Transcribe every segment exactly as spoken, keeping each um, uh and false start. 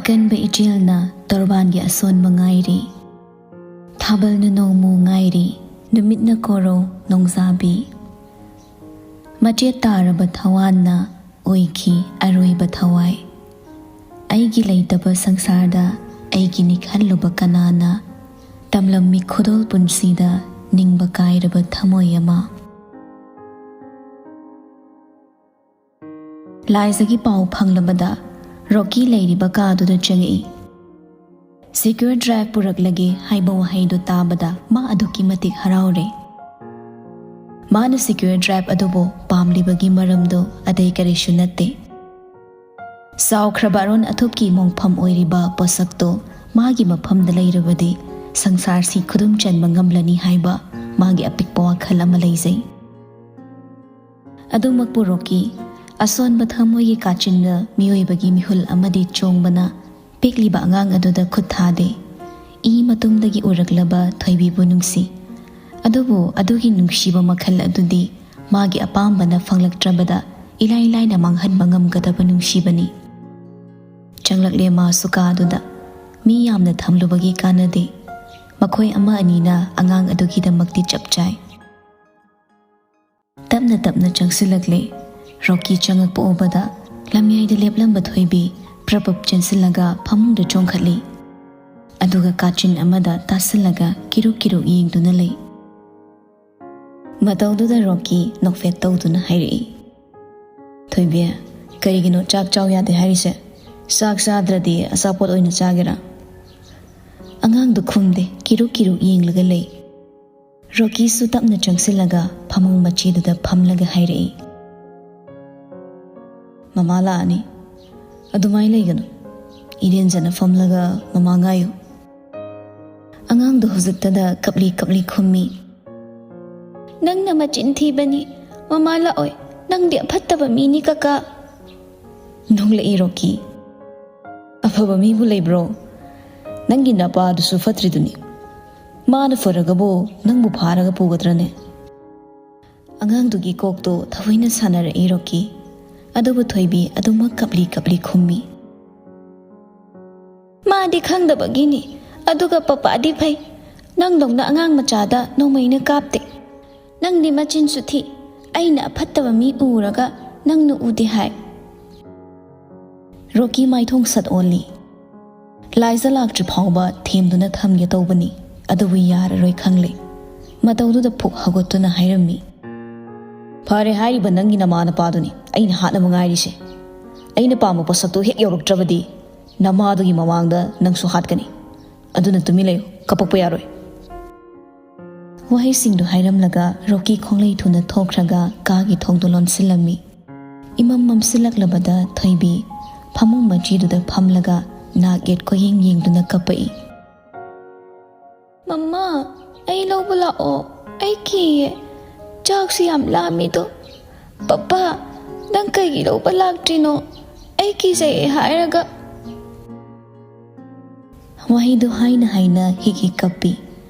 ꯀꯟꯕ ꯏꯆꯦꯜꯅ ꯇꯣꯔꯕꯥꯟꯒꯤ ꯑꯁꯣꯟꯕ ꯉꯥꯏꯔꯤ꯫ ꯊꯥꯕꯜꯅ ꯅꯣꯡꯃꯨ ꯉꯥꯏꯔꯤ, ꯅꯨꯃꯤꯠꯅ ꯀꯣꯔꯧ ꯅꯣꯡꯖꯥꯕꯤ꯫ ꯃꯆꯦꯠ ꯇꯥꯔꯕ ꯊꯋꯥꯟꯅ ꯑꯣꯏꯈꯤ ꯑꯔꯣꯏꯕ ꯊꯋꯥꯏ꯫ ꯑꯩꯒꯤ ꯂꯩꯇꯕ ꯁꯪꯁꯥꯔꯗ ꯑꯩꯒꯤꯅꯤ ꯈꯜꯂꯨꯕ ꯀꯅꯥꯅ ꯇꯝꯂꯝꯃꯤ ꯈꯨꯗꯣꯜ ꯄꯨꯟꯁꯤꯗ ꯅꯤꯡꯕ ꯀꯥꯏꯔꯕ ꯊꯃꯣꯏ ꯑꯃ꯫ ꯂꯥꯏꯖꯒꯤ ꯄꯥꯎ ꯐꯪꯂꯕꯗ ꯔꯣꯀꯤ ꯂꯩꯔꯤꯕ ꯀꯥꯗꯨꯗ ꯆꯪꯉꯛꯏ꯫ "ꯁꯤꯀ꯭ꯌꯨꯔ ꯗ꯭ꯔꯥꯏꯚ ꯄꯨꯔꯛꯂꯒꯦ" ꯍꯥꯏꯕ ꯋꯥꯍꯩꯗꯨ ꯇꯥꯕꯗ ꯃꯥ ꯑꯗꯨꯛꯀꯤ ꯃꯇꯤꯛ ꯍꯔꯥꯎꯔꯦ꯫ ꯃꯥꯅ ꯁꯤꯀ꯭ꯌꯨꯔ ꯗ꯭ꯔꯥꯏꯚ ꯑꯗꯨꯕꯨ ꯄꯥꯝꯂꯤꯕꯒꯤ ꯃꯔꯝꯗꯨ ꯑꯇꯩ ꯀꯔꯤꯁꯨ ꯅꯠꯇꯦ꯫ ꯆꯥꯎꯈ꯭ꯔꯕ ꯑꯔꯣꯟ ꯑꯊꯨꯞꯀꯤ ꯃꯣꯡꯐꯝ ꯑꯣꯏꯔꯤꯕ ꯄꯣꯠꯁꯛꯇꯨ ꯃꯥꯒꯤ ꯃꯐꯝꯗ ꯂꯩꯔꯕꯗꯤ ꯁꯪꯁꯥꯔꯁꯤ ꯈꯨꯗꯨꯝ ꯆꯟꯕ ꯉꯝꯂꯅꯤ ꯍꯥꯏꯕ ꯃꯥꯒꯤ ꯑꯄꯤꯛꯄ ꯋꯥꯈꯜ ꯑꯃ ꯂꯩꯖꯩ꯫ ꯑꯗꯨꯃꯛꯄꯨ ꯔꯣꯀꯤ, ꯑꯁꯣꯟꯕ ꯊꯃꯣꯏꯒꯤ ꯀꯥꯆꯤꯟꯗ ꯃꯤꯑꯣꯏꯕꯒꯤ ꯃꯤꯍꯨꯜ ꯑꯃꯗꯤ ꯆꯣꯡꯕꯅ ꯄꯤꯛꯂꯤꯕ ꯑꯉꯥꯡ ꯑꯗꯨꯗ ꯈꯨꯠ ꯊꯥꯗꯦ꯫ ꯏ ꯃꯇꯨꯝꯗꯒꯤ ꯎꯔꯛꯂꯕ ꯊꯣꯏꯕꯤꯕꯨ ꯅꯨꯡꯁꯤ꯫ ꯑꯗꯨꯕꯨ ꯑꯗꯨꯒꯤ ꯅꯨꯡꯁꯤꯕ ꯃꯈꯜ ꯑꯗꯨꯗꯤ ꯃꯥꯒꯤ ꯑꯄꯥꯝꯕꯅ ꯐꯪꯂꯛꯇ꯭ꯔꯕꯗ ꯏꯂꯥꯏ ꯂꯥꯏꯅ ꯃꯥꯡꯍꯟꯕ ꯉꯝꯒꯗꯕ ꯅꯨꯡꯁꯤꯕꯅꯤ꯫ ꯆꯪꯂꯛꯂꯦ ꯃꯥꯁꯨ ꯀꯥꯗꯨꯗ꯫ ꯃꯤ ꯌꯥꯝꯅ ꯊꯝꯂꯨꯕꯒꯤ ꯀꯥꯟꯅꯗꯦ꯫ ꯃꯈꯣꯏ ꯑꯃ ꯑꯅꯤꯅ ꯑꯉꯥꯡ ꯑꯗꯨꯒꯤꯗꯃꯛꯇꯤ ꯆꯞ ꯆꯥꯏ꯫ ꯇꯞꯅ ꯇꯞꯅ ꯆꯪꯁꯤꯜꯂꯛꯂꯦ꯫ ꯔꯣꯀꯤ ꯆꯪꯉꯛꯄ ꯎꯕꯗ ꯂꯝꯌꯥꯏꯗ ꯂꯦꯞꯂꯝꯕ ꯊꯣꯏꯕꯤ ꯄ꯭ꯔꯞ ꯄ꯭ꯔꯞ ꯆꯦꯟꯁꯤꯜꯂꯒ ꯐꯃꯨꯡꯗ ꯆꯣꯡꯈꯠꯂꯤ꯫ ꯑꯗꯨꯒ ꯀꯥꯆꯤꯟ ꯑꯃꯗ ꯇꯥꯁꯤꯜꯂꯒ ꯀꯤꯔꯨꯛ ꯀꯤꯔꯨꯛ ꯌꯦꯡꯗꯨꯅ ꯂꯩ꯫ ꯃꯇꯧꯗꯨꯗ ꯔꯣꯀꯤ ꯅꯣꯛꯐꯦꯠ ꯇꯧꯗꯨꯅ ꯍꯥꯏꯔꯛꯏ, "ꯊꯣꯏꯕꯤ, ꯀꯔꯤꯒꯤꯅꯣ ꯆꯥꯛ ꯆꯥꯎ ꯌꯥꯗꯦ ꯍꯥꯏꯔꯤꯁꯦ? ꯆꯥꯛ ꯆꯥꯗ꯭ꯔꯗꯤ ꯑꯆꯥꯄꯣꯠ ꯑꯣꯏꯅ ꯆꯥꯒꯦꯔꯥ?" ꯑꯉꯥꯡꯗꯨ ꯈꯨꯝꯗꯦ, ꯀꯤꯔꯨꯛ ꯀꯤꯔꯨꯛ ꯌꯦꯡꯂꯒ ꯂꯩ꯫ ꯔꯣꯀꯤꯁꯨ ꯇꯞꯅ ꯆꯪꯁꯤꯜꯂꯒ ꯐꯃꯨꯡ ꯃꯆꯤꯗꯨꯗ ꯐꯝꯂꯒ ꯍꯥꯏꯔꯛꯏ, "ꯃꯃꯥ ꯂꯥꯛꯑꯅꯤ, ꯑꯗꯨꯃꯥꯏꯅ ꯂꯩꯒꯅꯨ, ꯏꯔꯦꯟꯖꯅ ꯐꯝꯂꯒ ꯃꯃꯥ ꯉꯥꯏꯌꯨ꯫" ꯑꯉꯥꯡꯗꯨ ꯍꯧꯖꯤꯛꯇꯗ ꯀꯞꯂꯤ ꯀꯞꯂꯤ ꯈꯨꯝꯃꯤ, "ꯅꯪꯅ ꯃꯆꯤꯟ ꯊꯤꯕꯅꯤ, ꯃꯃꯥ ꯂꯥꯛꯑꯣꯏ, ꯅꯪꯗꯤ ꯑꯐꯠꯇꯕ ꯃꯤꯅꯤ ꯀꯀꯥ꯫" ꯅꯣꯡꯂꯛꯏ ꯔꯣꯀꯤ꯫ "ꯑꯐꯕ ꯃꯤꯕꯨ ꯂꯩꯕ꯭ꯔꯣ? ꯅꯪꯒꯤ ꯅꯄꯥꯗꯨꯁꯨ ꯐꯠꯇ꯭ꯔꯤꯗꯨꯅꯤ꯫ ꯃꯥꯅ ꯐꯔꯒꯕꯨ ꯅꯪꯕꯨ ꯐꯥꯔꯒ ꯄꯨꯒꯗ꯭ꯔꯅꯦ?" ꯑꯉꯥꯡꯗꯨꯒꯤ ꯀꯣꯛꯇꯨ ꯊꯑꯣꯏꯅ ꯁꯥꯟꯅꯔꯛꯏ ꯔꯣꯀꯤ꯫ ꯑꯗꯨꯕꯨ ꯊꯣꯏꯕꯤ ꯑꯗꯨꯃꯛ ꯀꯞꯂꯤ ꯀꯞꯂꯤ ꯈꯨꯝꯃꯤ꯫ ꯃꯥꯗꯤ ꯈꯪꯗꯕꯒꯤꯅꯤ꯫ ꯑꯗꯨꯒ ꯄꯄꯥꯗꯤ ꯐꯩ꯫ ꯅꯪꯗꯧꯅ ꯑꯉꯥꯡ ꯃꯆꯥꯗ ꯅꯣꯡꯃꯩꯅ ꯀꯥꯞꯇꯦ꯫ ꯅꯪꯗꯤ ꯃꯆꯤꯟꯁꯨ ꯊꯤ꯫ ꯑꯩꯅ ꯑꯐꯠꯇꯕ ꯃꯤ ꯎꯔꯒ ꯅꯪꯅ ꯎꯗꯦ ꯍꯥꯏ꯫ ꯔꯣꯀꯤ ꯃꯥꯏꯊꯣꯡ ꯁꯠ ꯑꯣꯜꯂꯤ꯫ ꯂꯥꯏꯖ ꯂꯥꯛꯇ꯭ꯔꯤ ꯐꯥꯎꯕ ꯊꯦꯝꯗꯨꯅ ꯊꯝꯒꯦ ꯇꯧꯕꯅꯤ, ꯑꯗꯨꯕꯨ ꯌꯥꯔꯔꯣꯏ ꯈꯪꯂꯦ꯫ ꯃꯇꯧꯗꯨꯗ ꯐꯨꯛ ꯍꯧꯒꯠꯇꯨꯅ ꯍꯥꯏꯔꯝꯃꯤ, "ꯐꯔꯦ ꯍꯥꯏꯔꯤꯕ ꯅꯪꯒꯤ ꯅꯃꯥ ꯅꯄꯥꯗꯨꯅꯤ ꯑꯩꯅ ꯍꯥꯠꯅꯕ ꯉꯥꯏꯔꯤꯁꯦ꯫ ꯑꯩꯅ ꯄꯥꯝꯕ ꯄꯣꯠꯁꯛꯇꯨ ꯍꯦꯛ ꯌꯧꯔꯛꯇ꯭ꯔꯕꯗꯤ ꯅꯃꯥꯗꯨꯒꯤ ꯃꯃꯥꯡꯗ ꯅꯪꯁꯨ ꯍꯥꯠꯀꯅꯤ꯫ ꯑꯗꯨꯅ ꯇꯨꯃꯤꯟ ꯂꯩꯌꯨ, ꯀꯞꯄꯛꯄ ꯌꯥꯔꯣꯏ"꯫ ꯋꯥꯍꯩꯁꯤꯡꯗꯨ ꯍꯥꯏꯔꯝꯂꯒ ꯔꯣꯀꯤ ꯈꯣꯡꯂꯩ ꯊꯨꯅ ꯊꯣꯛꯈ꯭ꯔꯒ ꯀꯥꯒꯤ ꯊꯣꯡꯗꯨ ꯂꯣꯟꯁꯤꯜꯂꯝꯃꯤ꯫ ꯏꯃꯝ ꯃꯝꯁꯤꯜꯂꯛꯂꯕꯗ ꯊꯣꯏꯕꯤ ꯐꯃꯨꯡ ꯃꯆꯤꯗꯨꯗ ꯐꯝꯂꯒ ꯅꯥꯛ ꯌꯦꯠ ꯀꯣꯌꯦꯡ ꯌꯦꯡꯗꯨꯅ ꯀꯞꯄꯛꯏ꯫ "ꯃꯃꯥ, ꯑꯩ ꯂꯧꯕ ꯂꯥꯛꯑꯣ꯫ ꯑꯩ ꯀꯤꯌꯦ꯫ ꯆꯥꯛꯁꯨ ꯌꯥꯝ ꯂꯥꯝꯃꯤꯗꯣ꯫ ꯄꯄꯥ, ꯅꯪ ꯀꯩꯒꯤ ꯂꯧꯕ ꯂꯥꯛꯇ꯭ꯔꯤꯅꯣ? ꯑꯩ ꯀꯤꯖꯩꯌꯦ ꯍꯥꯏꯔꯒ"꯫ ꯋꯥꯍꯩꯗꯨ ꯍꯥꯏꯅ ꯍꯥꯏꯅ ꯍꯤꯛ ꯍꯤꯛ ꯀꯞꯄꯤ꯫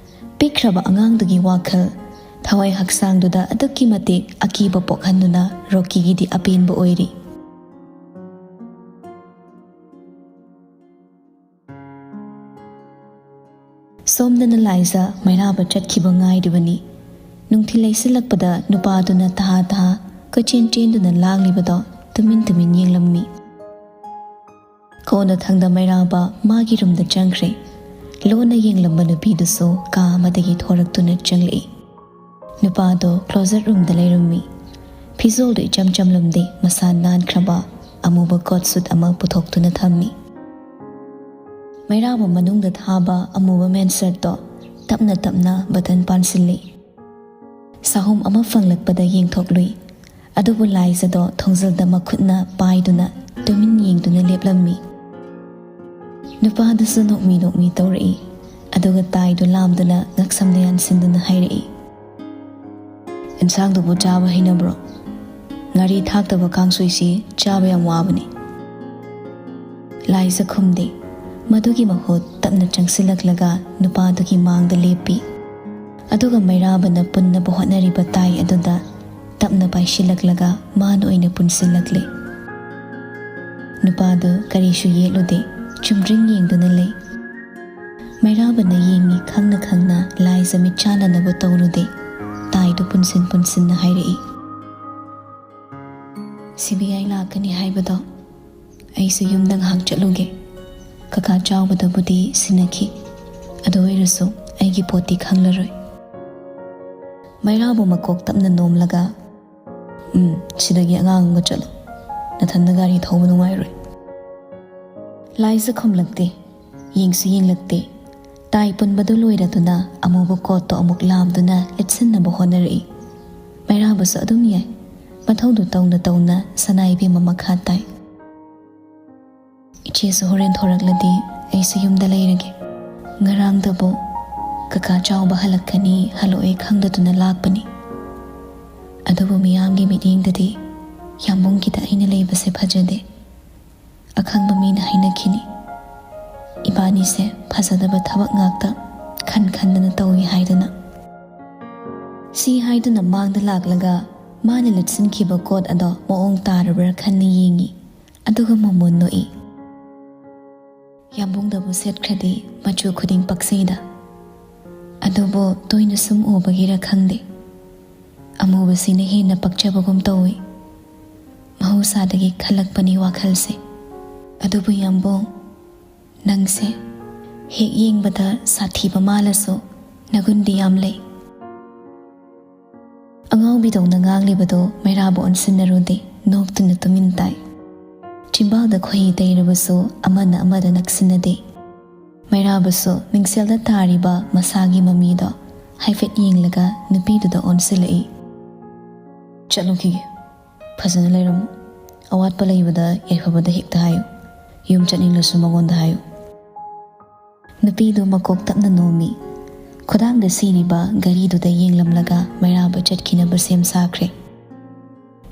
ꯄꯤꯛꯈ꯭ꯔꯕ ꯑꯉꯥꯡꯗꯨꯒꯤ ꯋꯥꯈꯜ, ꯊꯋꯥꯏ ꯍꯛꯆꯥꯡꯗꯨꯗ ꯑꯗꯨꯛꯀꯤ ꯃꯇꯤꯛ ꯑꯀꯤꯕ ꯄꯣꯛꯍꯟꯗꯨꯅ ꯔꯣꯀꯤꯒꯤꯗꯤ ꯑꯄꯦꯟꯕ ꯑꯣꯏꯔꯤ꯫ ꯁꯣꯝꯗꯅ ꯂꯥꯏꯖ ꯃꯩꯔꯥꯕ ꯆꯠꯈꯤꯕ ꯉꯥꯏꯔꯤꯕꯅꯤ꯫ ꯅꯨꯡꯊꯤꯜ ꯂꯩꯁꯤꯜꯂꯛꯄꯗ ꯅꯨꯄꯥꯗꯨꯅ ꯇꯍꯥ ꯇꯍꯥ ꯀꯣꯏꯆꯦꯟ ꯆꯦꯟꯗꯨꯅ ꯂꯥꯡꯂꯤꯕꯗꯣ ꯇꯨꯃꯤꯟ ꯇꯨꯃꯤꯟ ꯌꯦꯡꯂꯝꯃꯤ꯫ ꯀꯣꯟꯅꯊꯪꯗ ꯃꯩꯔꯥꯕ ꯃꯥꯒꯤ ꯔꯨꯝꯗ ꯆꯪꯈ꯭ꯔꯦ꯫ ꯂꯣꯟꯅ ꯌꯦꯡꯂꯝꯕ ꯅꯨꯄꯤꯗꯨꯁꯨ ꯀꯥ ꯑꯃꯗꯒꯤ ꯊꯣꯔꯛꯇꯨꯅ ꯆꯪꯂꯛꯏ꯫ ꯅꯨꯄꯥꯗꯣ ꯀ꯭ꯂꯣꯖꯦꯠ ꯔꯨꯝꯗ ꯂꯩꯔꯝꯃꯤ꯫ ꯐꯤꯖꯣꯜꯗꯨ ꯏꯆꯝ ꯆꯝꯂꯝꯗꯦ, ꯃꯁꯥ ꯅꯥꯟꯈ꯭ꯔꯕ ꯑꯃꯨꯕ ꯀꯣꯠ ꯁꯨꯠ ꯑꯃ ꯄꯨꯊꯣꯛꯇꯨꯅ ꯊꯝꯃꯤ꯫ ꯃꯩꯔꯥꯕ ꯃꯅꯨꯡꯗ ꯊꯥꯕ ꯑꯃꯨꯕ ꯃꯦꯟꯁꯔꯠꯇꯣ ꯇꯞꯅ ꯇꯞꯅ ꯕꯇꯟ ꯄꯥꯟꯁꯤꯜꯂꯤ꯫ ꯁꯥꯍꯨꯝ ꯑꯃ ꯐꯪꯂꯛꯄꯗ ꯌꯦꯡꯊꯣꯛꯂꯨꯏ꯫ ꯑꯗꯨꯕꯨ ꯂꯥꯏꯖꯗꯣ ꯊꯣꯡꯖꯤꯜꯗ ꯃꯈꯨꯠꯅ ꯄꯥꯏꯗꯨꯅ ꯇꯨꯃꯤꯟ ꯌꯦꯡꯗꯨꯅ ꯂꯦꯞꯂꯝꯃꯤ꯫ ꯅꯨꯄꯥꯗꯨꯁꯨ ꯅꯣꯛꯃꯤ ꯅꯣꯛꯃꯤ ꯇꯧꯔꯛꯏ꯫ ꯑꯗꯨꯒ ꯇꯥꯏꯗꯨ ꯂꯥꯝꯗꯨꯅ ꯉꯛꯁꯝꯗ ꯌꯥꯟꯁꯤꯟꯗꯨꯅ ꯍꯥꯏꯔꯛꯏ, "ꯏꯟꯁꯥꯡꯗꯨꯕꯨ ꯆꯥꯕ ꯍꯩꯅꯕ꯭ꯔꯣ? ꯉꯥꯔꯤ ꯊꯥꯛꯇꯕ ꯀꯥꯡꯁꯣꯏꯁꯤ ꯆꯥꯕ ꯌꯥꯝ ꯋꯥꯕꯅꯤ"꯫ ꯂꯥꯏꯖ ꯈꯨꯝꯗꯦ꯫ ꯃꯗꯨꯒꯤ ꯃꯍꯨꯠ ꯇꯞꯅ ꯆꯪꯁꯤꯜꯂꯛꯂꯒ ꯅꯨꯄꯥꯗꯨꯒꯤ ꯃꯥꯡꯗ ꯂꯦꯞꯄꯤ꯫ ꯑꯗꯨꯒ ꯃꯩꯔꯥꯕꯅ ꯄꯨꯟꯅꯕ ꯍꯣꯠꯅꯔꯤꯕ ꯇꯥꯏ ꯑꯗꯨꯗ ꯇꯞꯅ ꯄꯥꯏꯁꯤꯜꯂꯛꯂꯒ ꯃꯥꯅ ꯑꯣꯏꯅ ꯄꯨꯟꯁꯤꯜꯂꯛꯂꯦ꯫ ꯅꯨꯄꯥꯗꯨ ꯀꯔꯤꯁꯨ ꯌꯦꯠꯂꯨꯗꯦ꯫ ꯆꯨꯝꯗ꯭ꯔꯤꯡ ꯌꯦꯡꯗꯨꯅ ꯂꯩ꯫ ꯃꯩꯔꯥꯕꯅ ꯌꯦꯡꯉꯤ ꯈꯪꯅ ꯈꯪꯅ ꯂꯥꯏꯖ ꯃꯤꯠ ꯆꯥꯟꯅꯅꯕ ꯇꯧꯔꯨꯗꯦ꯫ ꯇꯥꯏꯗꯨ ꯄꯨꯟꯁꯤꯟ ꯄꯨꯟꯁꯤꯟꯅ ꯍꯥꯏꯔꯛꯏ꯫ "ꯁꯤ ꯕꯤ ꯑꯥꯏ ꯂꯥꯛꯀꯅꯤ ꯍꯥꯏꯕꯗꯣ, ꯑꯩꯁꯨ ꯌꯨꯝꯗ ꯉꯥꯏꯍꯥꯛ ꯆꯠꯂꯨꯒꯦ꯫ ꯀꯀꯥ ꯆꯥꯎꯕꯗꯕꯨꯗꯤ ꯁꯤꯟꯅꯈꯤ, ꯑꯗꯨ ꯑꯣꯏꯔꯁꯨ ꯑꯩꯒꯤ ꯄꯣꯠꯇꯤ ꯈꯪꯂꯔꯣꯏ꯫" ꯃꯩꯔꯥꯕꯨ ꯃꯀꯣꯛ ꯇꯞꯅ ꯅꯣꯝꯂꯒ, "ꯎꯝ, ꯁꯤꯗꯒꯤ ꯑꯉꯥꯡ ꯑꯃꯒ ꯆꯠꯂꯣ꯫ ꯅꯊꯟꯗ ꯒꯥꯔꯤ ꯊꯧꯕ ꯅꯨꯡꯉꯥꯏꯔꯣꯏ꯫" ꯂꯥꯏꯖ ꯈꯨꯝꯂꯛꯇꯦ, ꯌꯦꯡꯁꯨ ꯌꯦꯡꯂꯛꯇꯦ꯫ ꯇꯥꯏ ꯄꯨꯟꯕꯗꯨ ꯂꯣꯏꯔꯗꯨꯅ ꯑꯃꯨꯕ ꯀꯣꯠꯇꯣ ꯑꯃꯨꯛ ꯂꯥꯝꯗꯨꯅ ꯂꯤꯠꯁꯤꯟꯅꯕ ꯍꯣꯠꯅꯔꯛꯏ꯫ ꯃꯩꯔꯥꯕꯁꯨ ꯑꯗꯨꯝ ꯌꯥꯏ꯫ ꯃꯊꯧꯗꯨ ꯇꯧꯅ ꯇꯧꯅ ꯁꯅꯥ ꯏꯕꯦꯝꯃ ꯃꯈꯥ ꯇꯥꯏ꯫ "ꯏꯆꯦꯁꯨ ꯍꯣꯔꯦꯟ ꯊꯣꯔꯛꯂꯗꯤ ꯑꯩꯁꯨ ꯌꯨꯝꯗ ꯂꯩꯔꯒꯦ꯫ ꯉꯔꯥꯡꯗꯕꯨ ꯀꯀꯥ ꯆꯥꯎꯕ ꯍꯜꯂꯛꯀꯅꯤ, ꯍꯜꯂꯛꯑꯣꯏ ꯈꯪꯗꯗꯨꯅ ꯂꯥꯛꯄꯅꯤ꯫ ꯑꯗꯨꯕꯨ ꯃꯤꯌꯥꯝꯒꯤ ꯃꯤꯠꯌꯦꯡꯗꯗꯤ ꯌꯥꯝꯕꯨꯡꯒꯤꯗ ꯑꯩꯅ ꯂꯩꯕꯁꯦ ꯐꯖꯗꯦ꯫ ꯑꯈꯪꯕ ꯃꯤꯅ ꯍꯥꯏꯅꯈꯤꯅꯤ, ꯏꯕꯥꯅꯤꯁꯦ ꯐꯖꯗꯕ ꯊꯕꯛ ꯉꯥꯛꯇ ꯈꯟ ꯈꯟꯗꯅ ꯇꯧꯏ ꯍꯥꯏꯗꯅ꯫" ꯁꯤ ꯍꯥꯏꯗꯨꯅ ꯃꯥꯡꯗ ꯂꯥꯛꯂꯒ ꯃꯥꯅ ꯂꯤꯠꯁꯤꯟꯈꯤꯕ ꯀꯣꯠ ꯑꯗꯣ ꯃꯑꯣꯡ ꯇꯥꯔꯕ꯭ꯔꯥ ꯈꯟꯅ ꯌꯦꯡꯉꯤ꯫ ꯑꯗꯨꯒ ꯃꯣꯃꯣꯟ ꯅꯣꯛꯏ꯫ "ꯌꯥꯝꯕꯨꯡꯗꯕꯨ ꯁꯦꯠꯈ꯭ꯔꯗꯤ ꯃꯆꯨ ꯈꯨꯗꯤꯡ ꯄꯛꯆꯩꯗ꯫ ꯑꯗꯨꯕꯨ ꯇꯣꯏꯅ ꯁꯨꯝ ꯎꯕꯒꯤꯔ ꯈꯪꯗꯦ, ꯑꯃꯨꯕꯁꯤꯅ ꯍꯦꯟꯅ ꯄꯛꯆꯕꯒꯨꯝ ꯇꯧꯏ꯫ ꯃꯍꯧꯁꯥꯗꯒꯤ ꯈꯜꯂꯛꯄꯅꯤ ꯋꯥꯈꯜꯁꯦ꯫ ꯑꯗꯨꯕꯨ ꯌꯥꯝꯕꯨꯡ, ꯅꯪꯁꯦ ꯍꯦꯛ ꯌꯦꯡꯕꯗ ꯁꯥꯊꯤꯕ ꯃꯥꯜꯂꯁꯨ ꯅꯒꯨꯟꯗꯤ ꯌꯥꯝ ꯂꯩ꯫" ꯑꯉꯥꯎꯕꯤꯗꯧꯅ ꯉꯥꯡꯂꯤꯕꯗꯣ ꯃꯩꯔꯥꯕ ꯑꯣꯟꯁꯤꯟꯅꯔꯨꯗꯦ, ꯅꯣꯛꯇꯨꯅ ꯇꯨꯃꯤꯟ ꯇꯥꯏ꯫ ꯆꯤꯝꯕꯥꯜꯗ ꯈꯣꯏꯍꯤ ꯇꯩꯔꯕꯁꯨ ꯑꯃꯅ ꯑꯃꯗ ꯅꯛꯁꯤꯟꯅꯗꯦ꯫ ꯃꯩꯔꯥꯕꯁꯨ ꯃꯤꯡꯁꯦꯜꯗ ꯇꯥꯔꯤꯕ ꯃꯁꯥꯒꯤ ꯃꯃꯤꯗꯣ ꯍꯥꯏꯐꯦꯠ ꯌꯦꯡꯂꯒ ꯅꯨꯄꯤꯗꯨꯗ ꯑꯣꯟꯁꯤꯜꯂꯛꯏ꯫ "ꯆꯠꯂꯨꯈꯤꯒꯦ꯫ ꯐꯖꯅ ꯂꯩꯔꯝꯃꯨ꯫ ꯑꯋꯥꯠꯄ ꯂꯩꯕꯗ ꯌꯥꯏꯐꯕꯗ ꯍꯦꯛꯇ ꯍꯥꯏꯌꯨ꯫ ꯌꯨꯝ ꯆꯠꯅꯤꯡꯂꯁꯨ ꯃꯉꯣꯟꯗ ꯍꯥꯏꯌꯨ꯫" ꯅꯨꯄꯤꯗꯨ ꯃꯀꯣꯛ ꯇꯞꯅ ꯅꯣꯝꯃꯤ꯫ ꯈꯨꯗꯥꯡꯗ ꯁꯤꯔꯤꯕ ꯘꯔꯤꯗꯨꯗ ꯌꯦꯡꯂꯝꯂꯒ ꯃꯩꯔꯥꯕ ꯆꯠꯈꯤꯅꯕ ꯁꯦꯝ ꯁꯥꯈ꯭ꯔꯦ꯫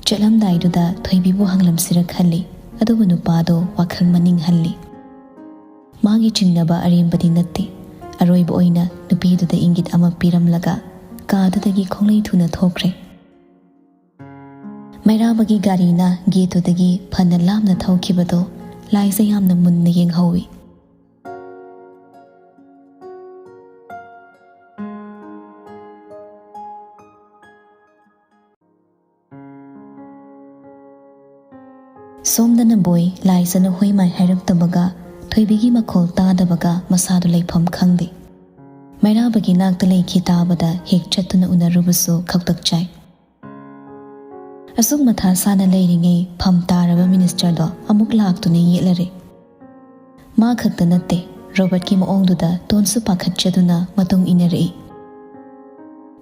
ꯆꯠꯂꯝꯗꯥꯏꯗꯨꯗ ꯊꯣꯏꯕꯤꯕꯨ ꯍꯪꯂꯝꯁꯤꯔ ꯈꯜꯂꯤ, ꯑꯗꯨꯕꯨ ꯅꯨꯄꯥꯗꯣ ꯋꯥꯈꯜ ꯃꯅꯤꯡ ꯍꯜꯂꯤ꯫ ꯃꯥꯒꯤ ꯆꯤꯡꯅꯕ ꯑꯔꯦꯝꯕꯗꯤ ꯅꯠꯇꯦ꯫ ꯑꯔꯣꯏꯕ ꯑꯣꯏꯅ ꯅꯨꯄꯤꯗꯨꯗ ꯏꯪꯒꯤꯠ ꯑꯃ ꯄꯤꯔꯝꯂꯒ ꯀꯥꯗꯨꯗꯒꯤ ꯈꯣꯡꯂꯩ ꯊꯨꯅ ꯊꯣꯛꯈ꯭ꯔꯦ꯫ ꯃꯩꯔꯥꯕꯒꯤ ꯒꯥꯔꯤꯅ ꯒꯦꯠꯇꯨꯗꯒꯤ ꯐꯅ ꯂꯥꯞꯅ ꯊꯧꯈꯤꯕꯗꯣ ꯂꯥꯏꯖꯥ ꯌꯥꯝꯅ ꯃꯨꯟꯅ ꯌꯦꯡꯍꯧꯏ꯫ ꯁꯣꯝꯗꯅ ꯕꯣꯏ ꯂꯥꯏꯖꯥꯅ ꯍꯣꯏ ꯃꯥꯏ ꯍꯥꯏꯔꯛꯇꯕꯒ, ꯊꯣꯏꯕꯤꯒꯤ ꯃꯈꯣꯜ ꯇꯥꯗꯕꯒ ꯃꯁꯥꯗꯨ ꯂꯩꯐꯝ ꯈꯪꯗꯦ꯫ ꯃꯩꯔꯥꯕꯒꯤ ꯅꯥꯛꯇ ꯂꯩꯈꯤ ꯇꯥꯕꯗ ꯍꯦꯛ ꯆꯠꯇꯨꯅ ꯎꯅꯔꯨꯕꯁꯨ ꯈꯧꯇꯛ ꯆꯥꯏ꯫ ꯑꯁꯨꯛ ꯃꯊꯥ ꯁꯥꯅ ꯂꯩꯔꯤꯉꯩ ꯐꯝ ꯇꯥꯔꯕ ꯃꯤꯅꯤꯁꯇꯔꯗꯣ ꯑꯃꯨꯛ ꯂꯥꯛꯇꯨꯅ ꯌꯦꯠꯂꯔꯦ꯫ ꯃꯥ ꯈꯛꯇ ꯅꯠꯇꯦ, ꯔꯣꯕꯔꯠꯀꯤ ꯃꯑꯣꯡꯗꯨꯗ ꯇꯣꯟꯁꯨ ꯄꯥꯈꯠꯆꯗꯨꯅ ꯃꯇꯨꯡ ꯏꯟꯅꯔꯛꯏ꯫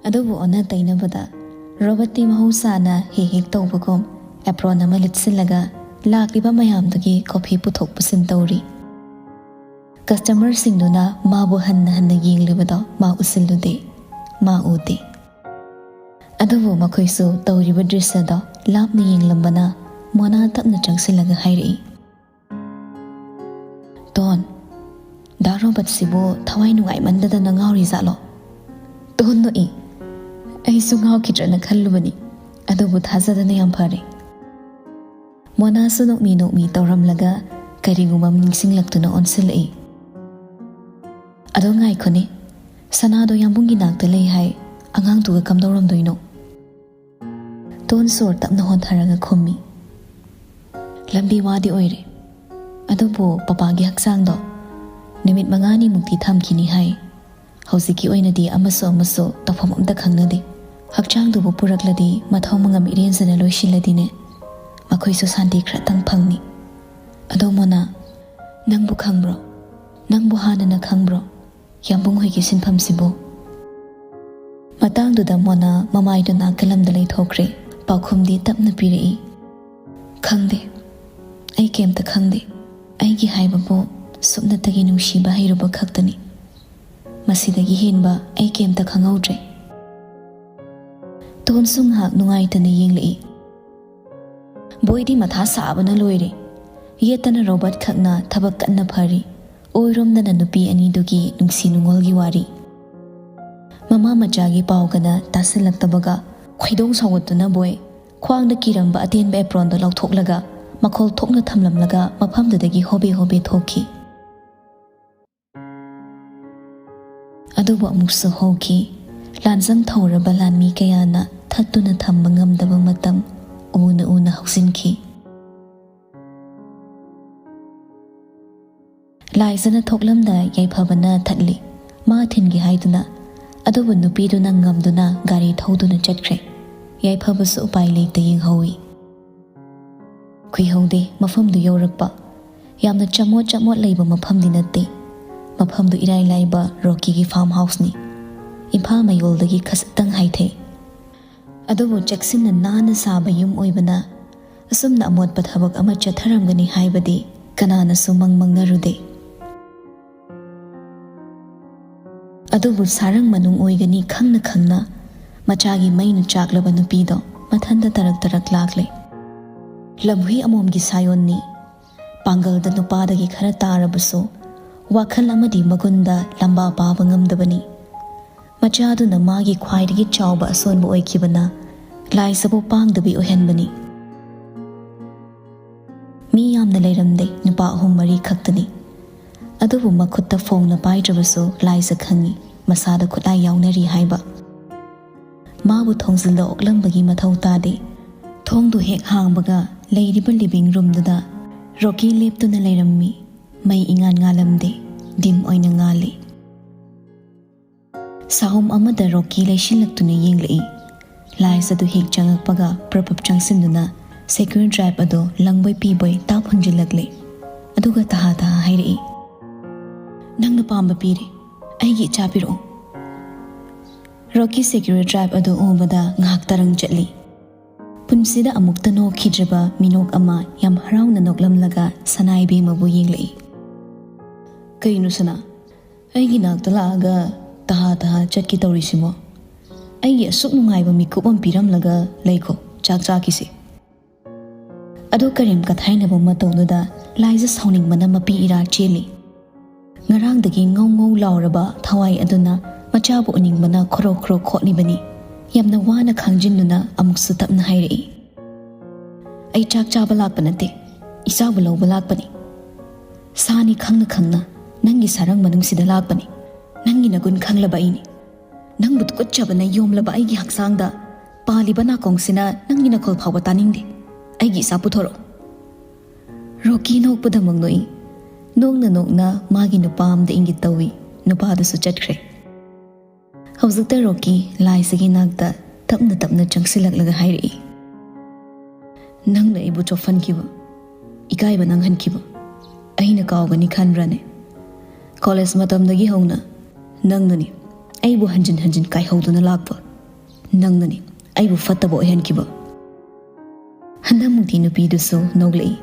ꯑꯗꯨꯕꯨ ꯑꯣꯟꯅ ꯇꯩꯅꯕꯗ ꯔꯣꯕꯔꯠꯇꯤ ꯃꯍꯧꯁꯥꯅ ꯍꯦꯛ ꯍꯦꯛ ꯇꯧꯕꯒꯨꯝ ꯑꯦꯄ꯭ꯔꯣꯟ ꯑꯃ ꯂꯤꯠꯁꯤꯜꯂꯒ ꯂꯥꯛꯂꯤꯕ ꯃꯌꯥꯝꯗꯨꯒꯤ ꯀꯣꯐꯤ ꯄꯨꯊꯣꯛ ꯄꯨꯁꯤꯟ ꯇꯧꯔꯤ꯫ ꯀꯁꯇꯃꯔꯁꯤꯡꯗꯨꯅ ꯃꯥꯕꯨ ꯍꯟꯅ ꯍꯟꯅ ꯌꯦꯡꯂꯤꯕꯗꯣ ꯃꯥ ꯎꯁꯤꯜꯂꯨꯗꯦ, ꯃꯥ ꯎꯗꯦ꯫ ꯑꯗꯨꯕꯨ ꯃꯈꯣꯏꯁꯨ ꯇꯧꯔꯤꯕ ꯗ꯭ꯔꯤꯁ꯭ꯌꯗꯣ ꯂꯥꯞꯅ ꯌꯦꯡꯂꯝꯕꯅ ꯃꯣꯅꯥ ꯇꯞꯅ ꯆꯪꯁꯤꯜꯂꯒ ꯍꯥꯏꯔꯛꯏ, "ꯇꯣꯟ, ꯗꯥ ꯔꯣꯕꯔꯠꯁꯤꯕꯨ ꯊꯋꯥꯏ ꯅꯨꯡꯉꯥꯏꯃꯟꯗꯗꯅ ꯉꯥꯎꯔꯤ ꯖꯥꯠꯂꯣ?" ꯇꯣꯟ ꯅꯣꯛꯏ꯫ "ꯑꯩꯁꯨ ꯉꯥꯎꯈꯤꯗ꯭ꯔꯅ ꯈꯜꯂꯨꯕꯅꯤ, ꯑꯗꯨꯕꯨ ꯊꯥꯖꯗꯅ ꯌꯥꯝ ꯐꯔꯦ꯫" ꯃꯣꯅꯥꯁꯨ ꯅꯣꯛꯃꯤ ꯅꯣꯛꯃꯤ ꯇꯧꯔꯝꯂꯒ ꯀꯔꯤꯒꯨꯝꯕ ꯑꯃ ꯅꯤꯡꯁꯤꯡꯂꯛꯇꯨꯅ ꯑꯣꯟꯁꯤꯜꯂꯛꯏ꯫ "ꯑꯗꯣ ꯉꯥꯏꯈꯣꯅꯦ, ꯁꯅꯥꯗꯣ ꯌꯥꯝꯕꯨꯡꯒꯤ ꯅꯥꯛꯇ ꯂꯩ ꯍꯥꯏ, ꯑꯉꯥꯡꯗꯨꯒ ꯀꯝꯗꯧꯔꯝꯗꯣꯏꯅꯣ?" ꯇꯣꯟ ꯁꯣꯔ ꯇꯞꯅ ꯍꯣꯟꯊꯔꯒ ꯈꯨꯝꯃꯤ, "ꯂꯝꯕꯤ ꯋꯥꯗꯤ ꯑꯣꯏꯔꯦ, ꯑꯗꯨꯕꯨ ꯄꯄꯥꯒꯤ ꯍꯛꯆꯥꯡꯗꯣ ꯅꯨꯃꯤꯠ ꯃꯉꯥꯅꯤꯃꯨꯛꯇꯤ ꯊꯝꯈꯤꯅꯤ ꯍꯥꯏ꯫ ꯍꯧꯖꯤꯛꯀꯤ ꯑꯣꯏꯅꯗꯤ ꯑꯃꯁꯨ ꯑꯃꯁꯨ ꯇꯧꯐꯝ ꯑꯝꯇ ꯈꯪꯅꯗꯦ꯫ ꯍꯛꯆꯥꯡꯗꯨꯕꯨ ꯄꯨꯔꯛꯂꯗꯤ ꯃꯊꯧ ꯃꯉꯝ ꯏꯔꯦꯟꯖꯅ ꯂꯣꯏꯁꯤꯜꯂꯗꯤꯅꯦ, ꯃꯈꯣꯏꯁꯨ ꯁꯥꯟꯇꯤ ꯈꯔꯇꯪ ꯐꯪꯅꯤ꯫ ꯑꯗꯣ ꯃꯣꯅꯥ, ꯅꯪꯕꯨ ꯈꯪꯕ꯭ꯔꯣ? ꯅꯪꯕꯨ ꯍꯥꯟꯅꯅ ꯈꯪꯕ꯭ꯔꯣ? ꯌꯥꯝꯕꯨꯡ ꯍꯣꯏꯒꯤ ꯁꯤꯟꯐꯝꯁꯤꯕꯨ?" ꯃꯇꯥꯡꯗꯨꯗ ꯃꯣꯅꯥ ꯃꯃꯥꯏꯗꯨ ꯅꯥꯀꯜꯂꯝꯗ ꯂꯩꯊꯣꯛꯈ꯭ꯔꯦ꯫ ꯄꯥꯎꯈꯨꯝꯗꯤ ꯇꯞꯅ ꯄꯤꯔꯛꯏ, "ꯈꯪꯗꯦ, ꯑꯩ ꯀꯩꯝꯇ ꯈꯪꯗꯦ꯫ ꯑꯩꯒꯤ ꯍꯥꯏꯕꯕꯨ ꯁꯨꯞꯅꯇꯒꯤ ꯅꯨꯡꯁꯤꯕ ꯍꯩꯔꯨꯕ ꯈꯛꯇꯅꯤ꯫ ꯃꯁꯤꯗꯒꯤ ꯍꯦꯟꯕ ꯑꯩ ꯀꯩꯝꯇ ꯈꯪꯍꯧꯗ꯭ꯔꯦ꯫" ꯇꯣꯟꯁꯨ ꯉꯥꯏꯍꯥꯛ ꯅꯨꯡꯉꯥꯏꯇꯅ ꯌꯦꯡꯂꯛꯏ꯫ ꯕꯣꯏꯗꯤ ꯃꯊꯥ ꯁꯥꯕꯅ ꯂꯣꯏꯔꯦ꯫ ꯌꯦꯠꯇꯅ ꯔꯣꯕꯔꯠ ꯈꯛꯅ ꯊꯕꯛ ꯀꯟꯅ ꯐꯔꯤ꯫ ꯑꯣꯏꯔꯣꯝꯗꯅ ꯅꯨꯄꯤ ꯑꯅꯤꯗꯨꯒꯤ ꯅꯨꯡꯁꯤ ꯅꯨꯡꯉꯣꯜꯒꯤ ꯋꯥꯔꯤ꯫ ꯃꯃꯥ ꯃꯆꯥꯒꯤ ꯄꯥꯎꯒꯅ ꯇꯥꯁꯤꯜꯂꯛꯇꯕꯒ ꯈꯣꯏꯗꯧ ꯁꯥꯎꯒꯠꯇꯨꯅ ꯕꯣꯏ ꯈ꯭ꯋꯥꯡꯗ ꯀꯤꯔꯝꯕ ꯑꯇꯦꯟꯕ ꯑꯦꯄ꯭ꯔꯣꯟꯗꯣ ꯂꯧꯊꯣꯛꯂꯒ ꯃꯈꯣꯜ ꯊꯣꯛꯅ ꯊꯝꯂꯝꯂꯒ ꯃꯐꯝꯗꯨꯗꯒꯤ ꯍꯣꯕꯦ ꯍꯣꯕꯦ ꯊꯣꯛꯈꯤ꯫ ꯑꯗꯨꯕꯨ ꯑꯃꯨꯛꯁꯨ ꯍꯧꯈꯤ꯫ ꯂꯥꯟꯖꯪ ꯊꯧꯔꯕ ꯂꯥꯟꯃꯤ ꯀꯌꯥꯅ ꯊꯠꯇꯨꯅ ꯊꯝꯕ ꯉꯝꯗꯕ ꯃꯇꯝ ꯎꯅ ꯎꯅ ꯍꯧꯖꯤꯟꯈꯤ꯫ ꯂꯥꯏꯖꯅ ꯊꯣꯛꯂꯝꯗ ꯌꯥꯏꯐꯕꯅ ꯊꯠꯂꯤ꯫ ꯃꯥ ꯊꯤꯟꯒꯦ ꯍꯥꯏꯗꯨꯅ, ꯑꯗꯨꯕꯨ ꯅꯨꯄꯤꯗꯨꯅ ꯉꯝꯗꯨꯅ ꯒꯥꯔꯤ ꯊꯧꯗꯨꯅ ꯆꯠꯈ꯭ꯔꯦ꯫ ꯌꯥꯏꯐꯕꯁꯨ ꯎꯄꯥꯏ ꯂꯩꯇ ꯌꯦꯡꯍꯧꯏ꯫ ꯀꯨꯏꯍꯧꯗꯦ ꯃꯐꯝꯗꯨ ꯌꯧꯔꯛꯄ꯫ ꯌꯥꯝꯅ ꯆꯃꯣꯠ ꯆꯃꯣꯠ ꯂꯩꯕ ꯃꯐꯝꯗꯤ ꯅꯠꯇꯦ꯫ ꯃꯐꯝꯗꯨ ꯏꯔꯥꯏ ꯂꯥꯏꯕ ꯔꯣꯀꯤꯒꯤ ꯐꯥꯔꯝ ꯍꯥꯎꯁꯅꯤ꯫ ꯏꯝꯐꯥꯜ ꯃꯌꯣꯜꯗꯒꯤ ꯈꯖꯤꯛꯇꯪ ꯍꯥꯏꯊꯩ꯫ ꯑꯗꯨꯕꯨ ꯆꯦꯛꯁꯤꯟꯅ ꯅꯥꯟꯅ ꯁꯥꯕ ꯌꯨꯝ ꯑꯣꯏꯕꯅ ꯑꯁꯨꯝꯅ ꯑꯃꯣꯠꯄ ꯊꯕꯛ ꯑꯃ ꯆꯠꯊꯔꯝꯒꯅꯤ ꯍꯥꯏꯕꯗꯤ ꯀꯅꯥꯅꯁꯨ ꯃꯪ ꯃꯪꯅꯔꯨꯗꯦ꯫ ꯑꯗꯨꯕꯨ ꯁꯥꯔꯪ ꯃꯅꯨꯡ ꯑꯣꯏꯒꯅꯤ ꯈꯪꯅ ꯈꯪꯅ ꯃꯆꯥꯒꯤ ꯃꯩꯅ ꯆꯥꯛꯂꯕ ꯅꯨꯄꯤꯗꯣ ꯃꯊꯟꯇ ꯇꯔꯛ ꯇꯔꯛ ꯂꯥꯛꯂꯦ꯫ ꯂꯝꯍꯨꯏ ꯑꯃꯣꯝꯒꯤ ꯁꯥꯌꯣꯟꯅꯤ꯫ ꯄꯥꯡꯒꯜꯗ ꯅꯨꯄꯥꯗꯒꯤ ꯈꯔ ꯇꯥꯔꯕꯁꯨ ꯋꯥꯈꯜ ꯑꯃꯗꯤ ꯃꯒꯨꯟꯗ ꯂꯝꯕꯥ ꯄꯥꯕ ꯉꯝꯗꯕꯅꯤ꯫ ꯃꯆꯥꯗꯨꯅ ꯃꯥꯒꯤ ꯈ꯭ꯋꯥꯏꯗꯒꯤ ꯆꯥꯎꯕ ꯑꯁꯣꯟꯕ ꯑꯣꯏꯈꯤꯕꯅ ꯂꯥꯏꯖꯕꯨ ꯄꯥꯡꯗꯕꯤ ꯑꯣꯏꯍꯟꯕꯅꯤ꯫ ꯃꯤ ꯌꯥꯝꯅ ꯂꯩꯔꯝꯗꯦ, ꯅꯨꯄꯥ ꯑꯍꯨꯝ ꯃꯔꯤ ꯈꯛꯇꯅꯤ꯫ ꯑꯗꯨꯕꯨ ꯃꯈꯨꯠꯇ ꯐꯣꯡꯅ ꯄꯥꯏꯗ꯭ꯔꯕꯁꯨ ꯂꯥꯏꯖ ꯈꯪꯏ, ꯃꯁꯥꯗ ꯈꯨꯠꯂꯥꯏ ꯌꯥꯎꯅꯔꯤ ꯍꯥꯏꯕ꯫ ꯃꯥꯕꯨ ꯊꯣꯡꯖꯤꯜꯗ ꯑꯣꯛꯂꯝꯕꯒꯤ ꯃꯊꯧ ꯇꯥꯗꯦ꯫ ꯊꯣꯡꯗꯨ ꯍꯦꯛ ꯍꯥꯡꯕꯒ ꯂꯩꯔꯤꯕ ꯂꯤꯚꯤꯡ ꯔꯨꯝꯗꯨꯗ ꯔꯣꯀꯤ ꯂꯦꯞꯇꯨꯅ ꯂꯩꯔꯝꯃꯤ꯫ ꯃꯩ ꯏꯉꯥꯟ ꯉꯥꯜꯂꯝꯗꯦ, ꯗꯤꯝ ꯑꯣꯏꯅ ꯉꯥꯜꯂꯤ꯫ ꯁꯥꯍꯨꯝ ꯑꯃꯗ ꯔꯣꯀꯤ ꯂꯩꯁꯤꯜꯂꯛꯇꯨꯅ ꯌꯦꯡꯂꯛꯏ꯫ ꯂꯥꯏꯖ ꯑꯗꯨ ꯍꯦꯛ ꯆꯪꯉꯛꯄꯒ ꯄ꯭ꯔꯞ ꯄ꯭ꯔꯞ ꯆꯪꯁꯤꯟꯗꯨꯅ ꯁꯦꯀ꯭ꯌꯨꯔ ꯗ꯭ꯔꯥꯏꯚ ꯑꯗꯨ ꯂꯪꯕꯣꯏ ꯄꯤꯕꯣꯏ ꯇꯥꯞ ꯍꯨꯟꯖꯤꯜꯂꯛꯂꯦ꯫ ꯑꯗꯨꯒ ꯇꯍꯥ ꯇꯍꯥ ꯍꯥꯏꯔꯛꯏ, "ꯅꯪꯅ ꯄꯥꯝꯕ ꯄꯤꯔꯦ, ꯑꯩꯒꯤ ꯏꯆꯥ ꯄꯤꯔꯛꯑꯣ꯫" ꯔꯣꯀꯤ ꯁꯦꯀ꯭ꯌꯨꯔ ꯗ꯭ꯔꯥꯏꯚ ꯑꯗꯨ ꯎꯕꯗ ꯉꯥꯏꯍꯥꯛ ꯇꯔꯪ ꯆꯠꯂꯤ꯫ ꯄꯨꯟꯁꯤꯗ ꯑꯃꯨꯛꯇ ꯅꯣꯛꯈꯤꯗ꯭ꯔꯕ ꯃꯤꯅꯣꯛ ꯑꯃ ꯌꯥꯝ ꯍꯔꯥꯎꯅ ꯅꯣꯛꯂꯝꯂꯒ ꯁꯅꯥ ꯏꯕꯦꯝꯃꯕꯨ ꯌꯦꯡꯂꯛꯏ꯫ "ꯀꯩꯅꯣ ꯁꯅꯥ, ꯑꯩꯒꯤ ꯅꯥꯛꯇ ꯂꯥꯛꯑꯒ ꯇꯍꯥ ꯇꯍꯥ ꯆꯠꯀꯦ ꯇꯧꯔꯤꯁꯤꯕꯣ? ꯑꯩꯒꯤ ꯑꯁꯨꯛ ꯅꯨꯡꯉꯥꯏꯕ ꯃꯤꯀꯨꯞ ꯑꯃ ꯄꯤꯔꯝꯂꯒ ꯂꯩꯈꯣ, ꯆꯥꯛ ꯆꯥꯈꯤꯁꯤ꯫" ꯑꯗꯨ ꯀꯔꯤꯝ ꯀꯊꯥꯏꯅꯕ ꯃꯇꯧꯗꯨꯗ ꯂꯥꯏꯖ ꯁꯥꯎꯅꯤꯡꯕꯅ ꯃꯄꯤ ꯏꯔꯥ ꯆꯦꯜꯂꯤ꯫ ꯉꯔꯥꯡꯗꯒꯤ ꯉꯧ ꯉꯧ ꯂꯥꯎꯔꯕ ꯊꯋꯥꯏ ꯑꯗꯨꯅ ꯃꯆꯥꯕꯨ ꯎꯅꯤꯡꯕꯅ ꯈꯣꯔꯣ ꯈꯣꯔꯣ ꯈꯣꯠꯂꯤꯕꯅꯤ꯫ ꯌꯥꯝꯅ ꯋꯥꯅ ꯈꯥꯡꯖꯤꯟꯗꯨꯅ ꯑꯃꯨꯛꯁꯨ ꯇꯞꯅ ꯍꯥꯏꯔꯛꯏ, ꯑꯩ ꯆꯥꯛ ꯆꯥꯕ ꯂꯥꯛꯄ ꯅꯠꯇꯦ, ꯏꯆꯥꯕꯨ ꯂꯧꯕ ꯂꯥꯛꯄꯅꯤ꯫ ꯁꯥꯅꯤ ꯈꯪꯅ ꯈꯪꯅ ꯅꯪꯒꯤ ꯁꯔꯪ ꯃꯅꯨꯡꯁꯤꯗ ꯂꯥꯛꯄꯅꯤ꯫ ꯅꯪꯒꯤ ꯅꯒꯨꯟ ꯈꯪꯂꯕ ꯑꯩꯅꯤ꯫ ꯅꯪꯕꯨ ꯇꯨꯀꯠꯆꯕꯅ ꯌꯣꯝꯂꯕ ꯑꯩꯒꯤ ꯍꯛꯆꯥꯡꯗ ꯄꯥꯜꯂꯤꯕ ꯅꯥꯀꯣꯡꯁꯤꯅ ꯅꯪꯒꯤ ꯅꯈꯣꯜ ꯐꯥꯎꯕ ꯇꯥꯅꯤꯡꯗꯦ꯫ ꯑꯩꯒꯤ ꯏꯆꯥ ꯄꯨꯊꯣꯔꯛꯑꯣ꯫ ꯔꯣꯀꯤ ꯅꯣꯛꯄꯗꯃꯛ ꯅꯣꯛꯏ꯫ ꯅꯣꯛꯅ ꯅꯣꯛꯅ ꯃꯥꯒꯤ ꯅꯨꯄꯥ ꯑꯃꯗ ꯏꯪꯒꯤꯠ ꯇꯧꯏ꯫ ꯅꯨꯄꯥꯗꯨꯁꯨ ꯆꯠꯈ꯭ꯔꯦ꯫ ꯍꯧꯖꯤꯛꯇ ꯔꯣꯀꯤ ꯂꯥꯏꯖꯒꯤ ꯅꯥꯛꯇ ꯇꯞꯅ ꯇꯞꯅ ꯆꯪꯁꯤꯜꯂꯛꯂꯒ ꯍꯥꯏꯔꯛꯏ, "ꯅꯪꯅ ꯑꯩꯕꯨ ꯆꯣꯞꯍꯟꯈꯤꯕ, ꯏꯀꯥꯏꯕ ꯅꯪꯍꯟꯈꯤꯕ ꯑꯩꯅ ꯀꯥꯎꯒꯅꯤ ꯈꯟꯕ꯭ꯔꯅꯦ? ꯀꯣꯂꯦꯖ ꯃꯇꯝꯗꯒꯤ ꯍꯧꯅ ꯅꯪꯅꯅꯤ ꯑꯩꯕꯨ ꯍꯟꯖꯤꯟ ꯍꯟꯖꯤꯟ ꯀꯥꯏꯍꯧꯗꯨꯅ ꯂꯥꯛꯄ, ꯅꯪꯅꯅꯤ ꯑꯩꯕꯨ ꯐꯠꯇꯕ ꯑꯣꯏꯍꯟꯈꯤꯕ꯫" ꯍꯟꯗꯛꯃꯨꯛꯇꯤ ꯅꯨꯄꯤꯗꯨꯁꯨ ꯅꯣꯛꯂꯛꯏ꯫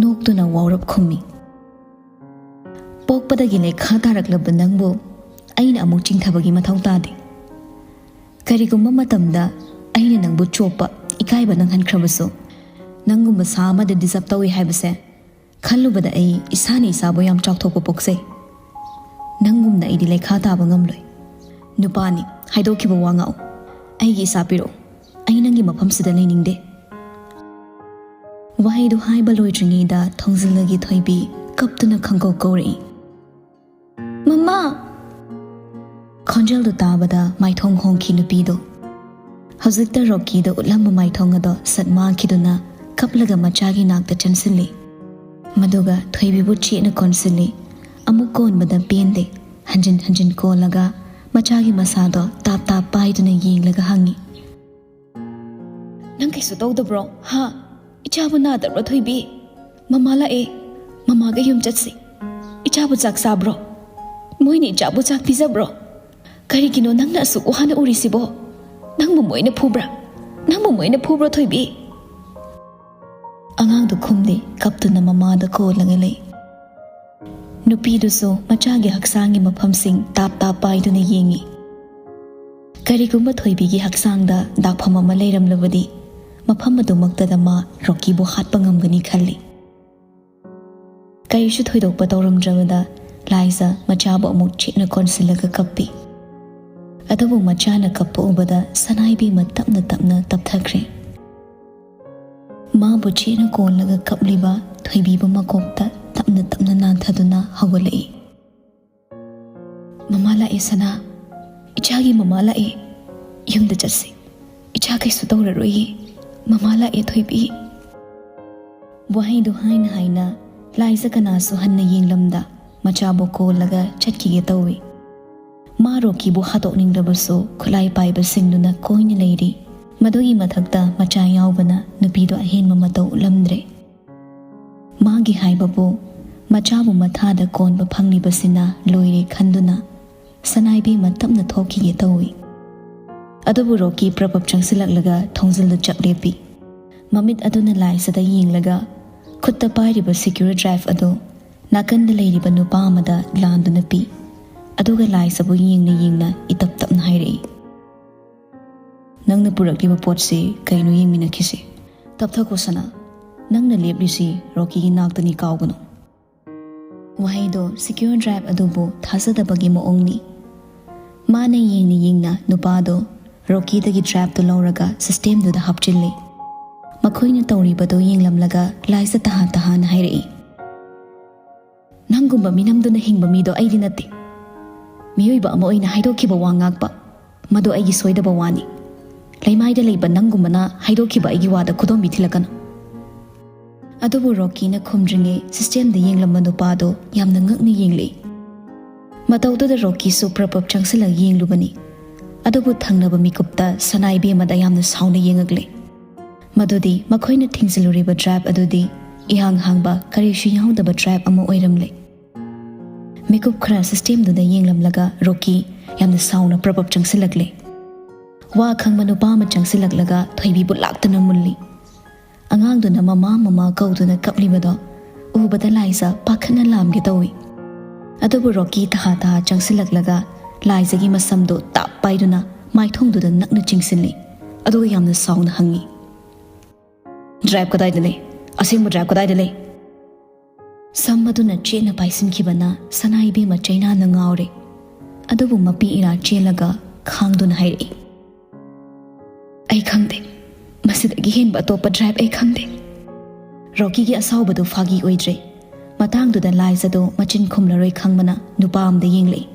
ꯅꯣꯛꯇꯨꯅ ꯋꯥꯎꯔꯞ ꯈꯨꯝꯃꯤ, "ꯄꯣꯛꯄꯗꯒꯤ ꯂꯩꯈꯥ ꯇꯥꯔꯛꯂꯕ ꯅꯪꯕꯨ ꯑꯩꯅ ꯑꯃꯨꯛ ꯆꯤꯡꯊꯕꯒꯤ ꯃꯊꯧ ꯇꯥꯗꯦ꯫ ꯀꯔꯤꯒꯨꯝꯕ ꯃꯇꯝꯗ ꯑꯩꯅ ꯅꯪꯕꯨ ꯆꯣꯞꯄ, ꯏꯀꯥꯏꯕ ꯅꯪꯍꯟꯈ꯭ꯔꯕꯁꯨ, ꯅꯪꯒꯨꯝꯕ ꯁꯥ ꯑꯃꯗ ꯗꯤꯖꯔꯕ ꯇꯧꯏ ꯍꯥꯏꯕꯁꯦ ꯈꯜꯂꯨꯕꯗ ꯑꯩ ꯏꯁꯥꯅ ꯏꯁꯥꯕꯨ ꯌꯥꯝ ꯆꯥꯎꯊꯣꯛꯄ ꯄꯣꯛꯆꯩ꯫ ꯅꯪꯒꯨꯝꯅ ꯑꯩꯗꯤ ꯂꯩꯈꯥ ꯇꯥꯕ ꯉꯝꯂꯣꯏ꯫ ꯅꯨꯄꯥꯅꯤ, ꯍꯥꯏꯗꯣꯛꯈꯤꯕ ꯋꯥ ꯉꯥꯛꯎ꯫ ꯑꯩꯒꯤ ꯏꯆꯥ ꯄꯤꯔꯛꯎ꯫ ꯑꯩ ꯅꯪꯒꯤ ꯃꯐꯝꯁꯤꯗ ꯂꯩꯅꯤꯡꯗꯦ꯫" ꯋꯥꯍꯩꯗꯨ ꯍꯥꯏꯕ ꯂꯣꯏꯗ꯭ꯔꯤꯉꯩꯗ ꯊꯣꯡꯖꯤꯜꯂꯒꯤ ꯊꯣꯏꯕꯤ ꯀꯞꯇꯨꯅ ꯈꯪꯀꯧ ꯀꯧꯔꯛꯏ, "ꯃꯃꯥ!" ꯈꯣꯟꯖꯦꯜꯗꯨ ꯇꯥꯕꯗ ꯃꯥꯏꯊꯣꯡ ꯍꯣꯡꯈꯤ ꯅꯨꯄꯤꯗꯨ꯫ ꯍꯧꯖꯤꯛꯇ ꯔꯣꯀꯤꯗ ꯎꯠꯂꯝꯕ ꯃꯥꯏꯊꯣꯡ ꯑꯗꯣ ꯁꯠ ꯃꯥꯡꯈꯤꯗꯨꯅ ꯀꯞꯂꯒ ꯃꯆꯥꯒꯤ ꯅꯥꯛꯇ ꯆꯪꯁꯤꯜꯂꯤ꯫ ꯃꯗꯨꯒ ꯊꯣꯏꯕꯤꯕꯨ ꯆꯦꯠꯅ ꯀꯣꯟꯁꯤꯜꯂꯤ꯫ ꯑꯃꯨꯛ ꯀꯣꯟꯕꯗ ꯄꯦꯟꯗꯦ꯫ ꯍꯟꯖꯤꯟ ꯍꯟꯖꯤꯟ ꯀꯣꯜꯂꯒ ꯃꯆꯥꯒꯤ ꯃꯁꯥꯗꯣ ꯇꯥꯞ ꯇꯥꯞ ꯄꯥꯏꯗꯨꯅ ꯌꯦꯡꯂꯒ ꯍꯪꯉꯤ, "ꯅꯪ ꯀꯩꯁꯨ ꯇꯧꯗꯕ꯭ꯔꯣ? ꯍꯥ? ꯏꯆꯥꯕꯨ ꯅꯥꯗꯕ꯭ꯔꯣ, ꯊꯣꯏꯕꯤ? ꯃꯃꯥ ꯂꯥꯛꯑꯦ꯫ ꯃꯃꯥꯒ ꯌꯨꯝ ꯆꯠꯁꯤ꯫ ꯏꯆꯥꯕꯨ ꯆꯥꯛ ꯆꯥꯕ꯭ꯔꯣ? ꯃꯣꯏꯅ ꯏꯆꯥꯕꯨ ꯆꯥꯛ ꯄꯤꯖꯕ꯭ꯔꯣ? ꯀꯔꯤꯒꯤꯅꯣ ꯅꯪꯅ ꯑꯁꯨꯛ ꯋꯥꯅ ꯎꯔꯤꯁꯤꯕꯣ? ꯅꯪꯕꯨ ꯃꯣꯏꯅ ꯐꯨꯕ꯭ꯔꯥ? ꯅꯪꯕꯨ ꯃꯣꯏꯅ ꯐꯨꯕ꯭ꯔꯣ, ꯊꯣꯏꯕꯤ?" ꯑꯉꯥꯡꯗꯨ ꯈꯨꯝꯗꯦ, ꯀꯞꯇꯨꯅ ꯃꯃꯥꯗ ꯀꯣꯜꯂꯒ ꯂꯩ꯫ ꯅꯨꯄꯤꯗꯨꯁꯨ ꯃꯆꯥꯒꯤ ꯍꯛꯆꯥꯡꯒꯤ ꯃꯐꯝꯁꯤꯡ ꯇꯥꯞ ꯇꯥꯞ ꯄꯥꯏꯗꯨꯅ ꯌꯦꯡꯉꯤ꯫ ꯀꯔꯤꯒꯨꯝꯕ ꯊꯣꯏꯕꯤꯒꯤ ꯍꯛꯆꯥꯡꯗ ꯗꯥꯛꯐꯝ ꯑꯃ ꯂꯩꯔꯝꯂꯕꯗꯤ, ꯃꯐꯝ ꯑꯗꯨꯃꯛꯇꯗ ꯃꯥ ꯔꯣꯀꯤꯕꯨ ꯍꯥꯠꯄ ꯉꯝꯒꯅꯤ ꯈꯜꯂꯤ꯫ ꯀꯔꯤꯁꯨ ꯊꯣꯏꯗꯣꯛꯄ ꯇꯧꯔꯝꯗ꯭ꯔꯕꯗ ꯂꯥꯏꯖ ꯃꯆꯥꯕꯨ ꯑꯃꯨꯛ ꯆꯦꯠꯅ ꯀꯣꯟꯁꯤꯜꯂꯒ ꯀꯞꯄꯤ꯫ ꯑꯗꯨꯕꯨ ꯃꯆꯥꯅ ꯀꯞꯄ ꯎꯕꯗ ꯁꯅꯥꯏꯕꯦꯝꯃ ꯇꯞꯅ ꯇꯞꯅ ꯇꯞꯊꯈ꯭ꯔꯦ꯫ ꯃꯥꯕꯨ ꯆꯦꯠꯅ ꯀꯣꯜꯂꯒ ꯀꯞꯂꯤꯕ ꯊꯣꯏꯕꯤꯕꯨ ꯃꯀꯣꯛꯇ ꯇꯞꯅ ꯇꯞꯅ ꯅꯥꯟꯊꯗꯨꯅ ꯍꯧꯒꯠꯂꯛꯏ꯫ "ꯃꯃꯥ ꯂꯥꯛꯑꯦ ꯁꯅꯥ, ꯏꯆꯥꯒꯤ ꯃꯃꯥ ꯂꯥꯛꯑꯦ꯫ ꯌꯨꯝꯗ ꯆꯠꯁꯤ, ꯏꯆꯥ ꯀꯩꯁꯨ ꯇꯧꯔꯔꯣꯏꯌꯦ꯫ ꯃꯃꯥ ꯂꯥꯛꯑꯦ ꯊꯣꯏꯕꯤ꯫" ꯋꯥꯍꯩꯗꯨ ꯍꯥꯏꯅ ꯍꯥꯏꯅ ꯂꯥꯏꯖ ꯀꯅꯥꯁꯨ ꯍꯟꯅ ꯌꯦꯡꯂꯝꯗ ꯃꯆꯥꯕꯨ ꯀꯣꯜꯂꯒ ꯆꯠꯈꯤꯒꯦ ꯇꯧꯏ꯫ ꯃꯥ ꯔꯣꯀꯤꯕꯨ ꯍꯥꯠꯇꯣꯛꯅꯤꯡꯂꯕꯁꯨ ꯈꯨꯠꯂꯥꯏ ꯄꯥꯏꯕꯁꯤꯡꯗꯨꯅ ꯀꯣꯏꯅ ꯂꯩꯔꯤ꯫ ꯃꯗꯨꯒꯤ ꯃꯊꯛꯇ ꯃꯆꯥ ꯌꯥꯎꯕꯅ ꯅꯨꯄꯤꯗꯣ ꯑꯍꯦꯟꯕ ꯃꯇꯧ ꯎꯠꯂꯝꯗ꯭ꯔꯦ꯫ ꯃꯥꯒꯤ ꯍꯥꯏꯕꯕꯨ ꯃꯆꯥꯕꯨ ꯃꯊꯥꯗ ꯀꯣꯟꯕ ꯐꯪꯂꯤꯕꯁꯤꯅ ꯂꯣꯏꯔꯦ ꯈꯟꯗꯨꯅ ꯁꯅꯥꯏꯕꯦꯝꯃ ꯇꯞꯅ ꯊꯣꯛꯈꯤꯒꯦ ꯇꯧꯏ꯫ ꯑꯗꯨꯕꯨ ꯔꯣꯀꯤ ꯄ꯭ꯔꯞ ꯄ꯭ꯔꯞ ꯆꯪꯁꯤꯜꯂꯛꯂꯒ ꯊꯣꯡꯖꯤꯜꯗꯨ ꯆꯞ ꯂꯦꯞꯄꯤ꯫ ꯃꯃꯤꯠ ꯑꯗꯨꯅ ꯂꯥꯏꯁꯤꯗ ꯌꯦꯡꯂꯒ ꯈꯨꯠꯇ ꯄꯥꯏꯔꯤꯕ ꯁꯤꯀ꯭ꯌꯨꯔ ꯗ꯭ꯔꯥꯏꯚ ꯑꯗꯨ ꯅꯥꯀꯟꯗ ꯂꯩꯔꯤꯕ ꯅꯨꯄꯥ ꯑꯃꯗ ꯂꯥꯟꯗꯨꯅ ꯄꯤ꯫ ꯑꯗꯨꯒ ꯂꯥꯏꯁꯤꯕꯨ ꯌꯦꯡꯅ ꯌꯦꯡꯅ ꯏꯇꯞ ꯇꯞꯅ ꯍꯥꯏꯔꯛꯏ, "ꯅꯪꯅ ꯄꯨꯔꯛꯂꯤꯕ ꯄꯣꯠꯁꯤ ꯀꯩꯅꯣ ꯌꯦꯡꯃꯤꯟꯅꯈꯤꯁꯤ꯫ ꯇꯞꯊꯈꯣ ꯁꯅꯥ, ꯅꯪꯅ ꯂꯦꯞꯂꯤꯁꯤ ꯔꯣꯀꯤꯒꯤ ꯅꯥꯛꯇꯅꯤ, ꯀꯥꯎꯒꯅꯨ꯫" ꯋꯥꯍꯩꯗꯣ ꯁꯤꯀ꯭ꯌꯨꯔ ꯗ꯭ꯔꯥꯏꯚ ꯑꯗꯨꯕꯨ ꯊꯥꯖꯗꯕꯒꯤ ꯃꯑꯣꯡꯅꯤ꯫ ꯃꯥꯅ ꯌꯦꯡꯅ ꯌꯦꯡꯅ ꯅꯨꯄꯥꯗꯣ ꯔꯣꯀꯤꯗꯒꯤ ꯗ꯭ꯔꯥꯏꯚꯇꯨ ꯂꯧꯔꯒ ꯁꯤꯁꯇꯦꯝꯗꯨꯗ ꯍꯥꯞꯆꯤꯜꯂꯤ꯫ ꯃꯈꯣꯏꯅ ꯇꯧꯔꯤꯕꯗꯨ ꯌꯦꯡꯂꯝꯂꯒ ꯂꯥꯏꯖ ꯇꯍꯥ ꯇꯍꯥꯅ ꯍꯥꯏꯔꯛꯏ, "ꯅꯪꯒꯨꯝꯕ ꯃꯤꯅꯝꯗꯨꯅ ꯍꯤꯡꯕ ꯃꯤꯗꯣ ꯑꯩꯗꯤ ꯅꯠꯇꯦ꯫ ꯃꯤꯑꯣꯏꯕ ꯑꯃ ꯑꯣꯏꯅ ꯍꯥꯏꯗꯣꯛꯈꯤꯕ ꯋꯥ ꯉꯥꯛꯄ, ꯃꯗꯨ ꯑꯩꯒꯤ ꯁꯣꯏꯗꯕ ꯋꯥꯅꯤ꯫ ꯂꯩꯃꯥꯏꯗ ꯂꯩꯕ ꯅꯪꯒꯨꯝꯕꯅ ꯍꯥꯏꯗꯣꯛꯈꯤꯕ ꯑꯩꯒꯤ ꯋꯥꯗ ꯈꯨꯗꯣꯝꯕꯤ ꯊꯤꯜꯂꯛꯀꯅꯨ꯫" ꯑꯗꯨꯕꯨ ꯔꯣꯀꯤꯅ ꯈꯨꯝꯗ꯭ꯔꯤꯉꯩ ꯁꯤꯁꯇꯦꯝꯗ ꯌꯦꯡꯂꯝꯕ ꯅꯨꯄꯥꯗꯣ ꯌꯥꯝꯅ ꯉꯛꯅ ꯌꯦꯡꯂꯛꯏ꯫ ꯃꯇꯧꯗꯨꯗ ꯔꯣꯀꯤꯁꯨ ꯄ꯭ꯔꯞ ꯄ꯭ꯔꯞ ꯆꯪꯁꯤꯜꯂꯒ ꯌꯦꯡꯂꯨꯕꯅꯤ꯫ ꯑꯗꯨꯕꯨ ꯊꯪꯅꯕ ꯃꯤꯀꯨꯞꯇ ꯁꯅꯥ ꯏꯕꯦꯝꯃꯗ ꯌꯥꯝꯅ ꯁꯥꯎꯅ ꯌꯦꯡꯉꯛꯂꯦ꯫ ꯃꯗꯨꯗꯤ ꯃꯈꯣꯏꯅ ꯊꯤꯡꯖꯤꯜꯂꯨꯔꯤꯕ ꯗ꯭ꯔꯥꯏꯚ ꯑꯗꯨꯗꯤ ꯏꯍꯥꯡ ꯍꯥꯡꯕ, ꯀꯔꯤꯁꯨ ꯌꯥꯎꯗꯕ ꯗ꯭ꯔꯥꯏꯚ ꯑꯃ ꯑꯣꯏꯔꯝꯂꯦ꯫ ꯃꯤꯀꯨꯞ ꯈꯔ ꯁꯤꯁꯇꯦꯝꯗꯨꯗ ꯌꯦꯡꯂꯝꯂꯒ ꯔꯣꯀꯤ ꯌꯥꯝꯅ ꯁꯥꯎꯅ ꯄ꯭ꯔꯞ ꯄ꯭ꯔꯞ ꯆꯪꯁꯤꯜꯂꯛꯂꯦ꯫ ꯋꯥ ꯈꯪꯕ ꯅꯨꯄꯥ ꯑꯃ ꯆꯪꯁꯤꯜꯂꯛꯂꯒ ꯊꯣꯏꯕꯤꯕꯨ ꯂꯥꯛꯇꯨꯅ ꯃꯨꯜꯂꯤ꯫ ꯑꯉꯥꯡꯗꯨꯅ ꯃꯃꯥ ꯃꯃꯥ ꯀꯧꯗꯨꯅ ꯀꯞꯂꯤꯕꯗꯣ ꯎꯕꯗ ꯂꯥꯏꯖ ꯄꯥꯈꯠꯅ ꯂꯥꯝꯒꯦ ꯇꯧꯏ꯫ ꯑꯗꯨꯕꯨ ꯔꯣꯀꯤ ꯇꯍꯥ ꯇꯍꯥ ꯆꯪꯁꯤꯜꯂꯛꯂꯒ ꯂꯥꯏꯖꯒꯤ ꯃꯁꯝꯗꯨ ꯇꯥꯞ ꯄꯥꯏꯗꯨꯅ ꯃꯥꯏꯊꯣꯡꯗꯨꯗ ꯅꯛꯅ ꯆꯤꯡꯁꯤꯜꯂꯤ꯫ ꯑꯗꯨꯒ ꯌꯥꯝꯅ ꯁꯥꯎꯅ ꯍꯪꯉꯤ, "ꯗ꯭ꯔꯥꯏꯚ ꯀꯗꯥꯏꯗ ꯂꯩ? ꯑꯁꯦꯡꯕ ꯗ꯭ꯔꯥꯏꯚ ꯀꯗꯥꯏꯗ ꯂꯩ?" ꯁꯝ ꯑꯗꯨꯅ ꯆꯦꯠꯅ ꯄꯥꯏꯁꯤꯟꯈꯤꯕꯅ ꯁꯅꯥ ꯏꯕꯦꯝꯃ ꯆꯩꯅꯥꯅ ꯉꯥꯎꯔꯦ꯫ ꯑꯗꯨꯕꯨ ꯃꯄꯤ ꯏꯔꯥ ꯆꯦꯜꯂꯒ ꯈꯥꯡꯗꯨꯅ ꯍꯥꯏꯔꯛꯏ, "ꯑꯩ ꯈꯪꯗꯦ, ꯁꯤꯗꯒꯤ ꯍꯦꯟꯕ ꯑꯇꯣꯞꯄ ꯗ꯭ꯔꯥꯏꯕ ꯑꯩ ꯈꯪꯗꯦ꯫ ꯔꯣꯀꯤꯒꯤ ꯑꯁꯥꯎꯕꯗꯨ ꯐꯥꯒꯤ ꯑꯣꯏꯗ꯭ꯔꯦ꯫ ꯃꯇꯥꯡꯗꯨꯗ ꯂꯥꯏꯖꯗꯣ ꯃꯆꯤꯟ ꯈꯨꯝꯂꯔꯣꯏ ꯈꯪꯕꯅ ꯅꯨꯄꯥ ꯑꯃꯗ ꯌꯦꯡꯂꯛꯏ꯫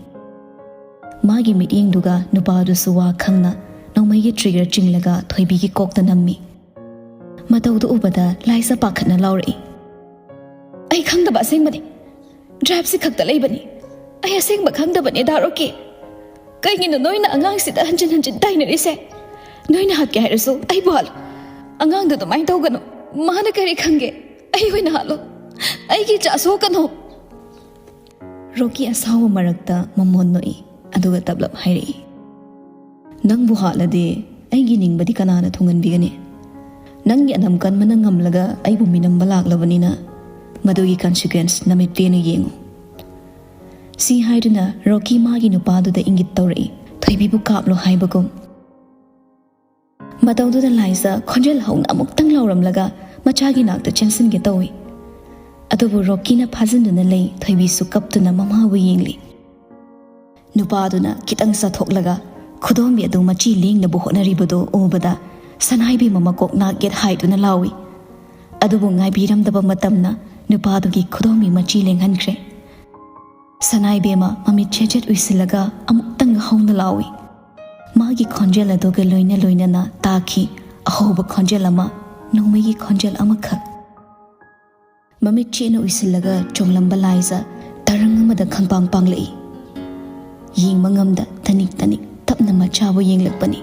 ꯃꯥꯒꯤ ꯃꯤꯠꯌꯦꯡꯗꯨꯒ ꯅꯨꯄꯥꯗꯨꯁꯨ ꯋꯥ ꯈꯪꯅ ꯅꯣꯡꯃꯩꯒꯤ ꯇ꯭ꯔꯤꯒꯔ ꯆꯤꯡꯂꯒ ꯊꯣꯏꯕꯤꯒꯤ ꯀꯣꯛꯇ ꯅꯝꯃꯤ꯫ ꯃꯇꯧꯗꯨ ꯎꯕꯗ ꯂꯥꯏꯖ ꯄꯥꯈꯠꯅ ꯂꯥꯎꯔꯛꯏ, "ꯑꯩ ꯈꯪꯗꯕ ꯑꯁꯦꯡꯕꯅꯤ꯫ ꯗ꯭ꯔꯥꯏꯕꯁꯤ ꯈꯛꯇ ꯂꯩꯕꯅꯤ꯫ ꯑꯩ ꯑꯁꯦꯡꯕ ꯈꯪꯗꯕꯅꯦ ꯗꯥ ꯔꯣꯀꯤ꯫ ꯀꯩꯒꯤꯅꯣ ꯅꯣꯏꯅ ꯑꯉꯥꯡꯁꯤꯗ ꯍꯟꯖꯤꯟ ꯍꯟꯖꯤꯟ ꯇꯥꯏꯅꯔꯤꯁꯦ? ꯅꯣꯏꯅ ꯍꯥꯠꯀꯦ ꯍꯥꯏꯔꯁꯨ ꯑꯩꯕꯨ ꯍꯥꯠꯂꯣ꯫ ꯑꯉꯥꯡꯗꯣ ꯑꯗꯨꯃꯥꯏꯅ ꯇꯧꯒꯅꯨ꯫ ꯃꯥꯅ ꯀꯔꯤ ꯈꯪꯒꯦ? ꯑꯩ ꯑꯣꯏꯅ ꯍꯥꯠꯂꯣ꯫ ꯑꯩꯒꯤ ꯏꯆꯥ ꯁꯣꯛꯀꯅꯨ꯫" ꯔꯣꯀꯤ ꯑꯁꯥꯎꯕ ꯃꯔꯛꯇ ꯃꯃꯣꯟ ꯅꯣꯛꯏ, ꯑꯗꯨꯒ ꯇꯞꯂꯞ ꯍꯥꯏꯔꯛꯏ, "ꯅꯪꯕꯨ ꯍꯥꯠꯂꯗꯤ ꯑꯩꯒꯤ ꯅꯤꯡꯕꯗꯤ ꯀꯅꯥꯅ ꯊꯨꯡꯍꯟꯕꯤꯒꯅꯤ? ꯅꯪꯒꯤ ꯑꯅꯝ ꯀꯟꯕꯅ ꯉꯝꯂꯒ ꯑꯩꯕꯨ ꯃꯤꯅꯝꯕ ꯂꯥꯛꯂꯕꯅꯤꯅ ꯃꯗꯨꯒꯤ ꯀꯟꯁꯤꯀ꯭ꯋꯦꯟꯁ ꯅꯃꯤꯠ ꯄꯦꯟꯅ ꯌꯦꯡꯉꯨ꯫" ꯁꯤ ꯍꯥꯏꯗꯨꯅ ꯔꯣꯀꯤ ꯃꯥꯒꯤ ꯅꯨꯄꯥꯗꯨꯗ ꯏꯪꯒꯤꯠ ꯇꯧꯔꯛꯏ, ꯊꯣꯏꯕꯤꯕꯨ ꯀꯥꯞꯂꯣ ꯍꯥꯏꯕꯒꯨꯝ꯫ ꯃꯇꯧꯗꯨꯗ ꯂꯥꯏꯖ ꯈꯣꯟꯖꯦꯜ ꯍꯧꯅ ꯑꯃꯨꯛꯇꯪ ꯂꯥꯎꯔꯝꯂꯒ ꯃꯆꯥꯒꯤ ꯅꯥꯛꯇ ꯆꯦꯟꯁꯤꯟꯒꯦ ꯇꯧꯏ꯫ ꯑꯗꯨꯕꯨ ꯔꯣꯀꯤꯅ ꯐꯥꯖꯤꯟꯗꯨꯅ ꯂꯩ, ꯊꯣꯏꯕꯤꯁꯨ ꯀꯞꯇꯨꯅ ꯃꯃꯥꯕꯨ ꯌꯦꯡꯂꯤ꯫ ꯅꯨꯄꯥꯗꯨꯅ ꯈꯤꯇꯪ ꯆꯥꯊꯣꯛꯂꯒ ꯈꯨꯗꯣꯝꯕꯤ ꯑꯗꯨ ꯃꯆꯤ ꯂꯦꯡꯅꯕ ꯍꯣꯠꯅꯔꯤꯕꯗꯨ ꯎꯕꯗ ꯁꯅꯥꯏꯕꯦꯝꯃ ꯃꯀꯣꯛ ꯅꯥꯛ ꯌꯦꯠ ꯍꯥꯏꯗꯨꯅ ꯂꯥꯎꯏ꯫ ꯑꯗꯨꯕꯨ ꯉꯥꯏꯕꯤꯔꯝꯗꯕ ꯃꯇꯝꯅ ꯅꯨꯄꯥꯗꯨꯒꯤ ꯈꯨꯗꯣꯝꯕꯤ ꯃꯆꯤ ꯂꯦꯡꯍꯟꯈ꯭ꯔꯦ꯫ ꯁꯅꯥꯏꯕꯦꯝꯃ ꯃꯃꯤꯠ ꯆꯦꯠ ꯆꯦꯠ ꯎꯏꯁꯤꯜꯂꯒ ꯑꯃꯨꯛꯇꯪ ꯍꯧꯅ ꯂꯥꯎꯏ꯫ ꯃꯥꯒꯤ ꯈꯣꯟꯖꯦꯜ ꯑꯗꯨꯒ ꯂꯣꯏꯅ ꯂꯣꯏꯅꯅ ꯇꯥꯈꯤ ꯑꯍꯧꯕ ꯈꯣꯟꯖꯦꯜ ꯑꯃ, ꯅꯣꯡꯃꯩꯒꯤ ꯈꯣꯟꯖꯦꯜ ꯑꯃꯈꯛ꯫ ꯃꯃꯤꯠ ꯆꯦꯠꯅ ꯎꯏꯁꯤꯜꯂꯒ ꯆꯣꯡꯂꯝꯕ ꯂꯥꯏꯖ ꯇꯔꯪ ꯑꯃꯗ ꯈꯪꯄꯥꯡ ꯄꯥꯡꯂꯛꯏ꯫ ꯌꯦꯡꯕ ꯉꯝꯗ ꯇꯅꯤꯛ ꯇꯅꯤꯛ ꯇꯞꯅ ꯃꯆꯥꯕꯨ ꯌꯦꯡꯂꯛꯄꯅꯤ꯫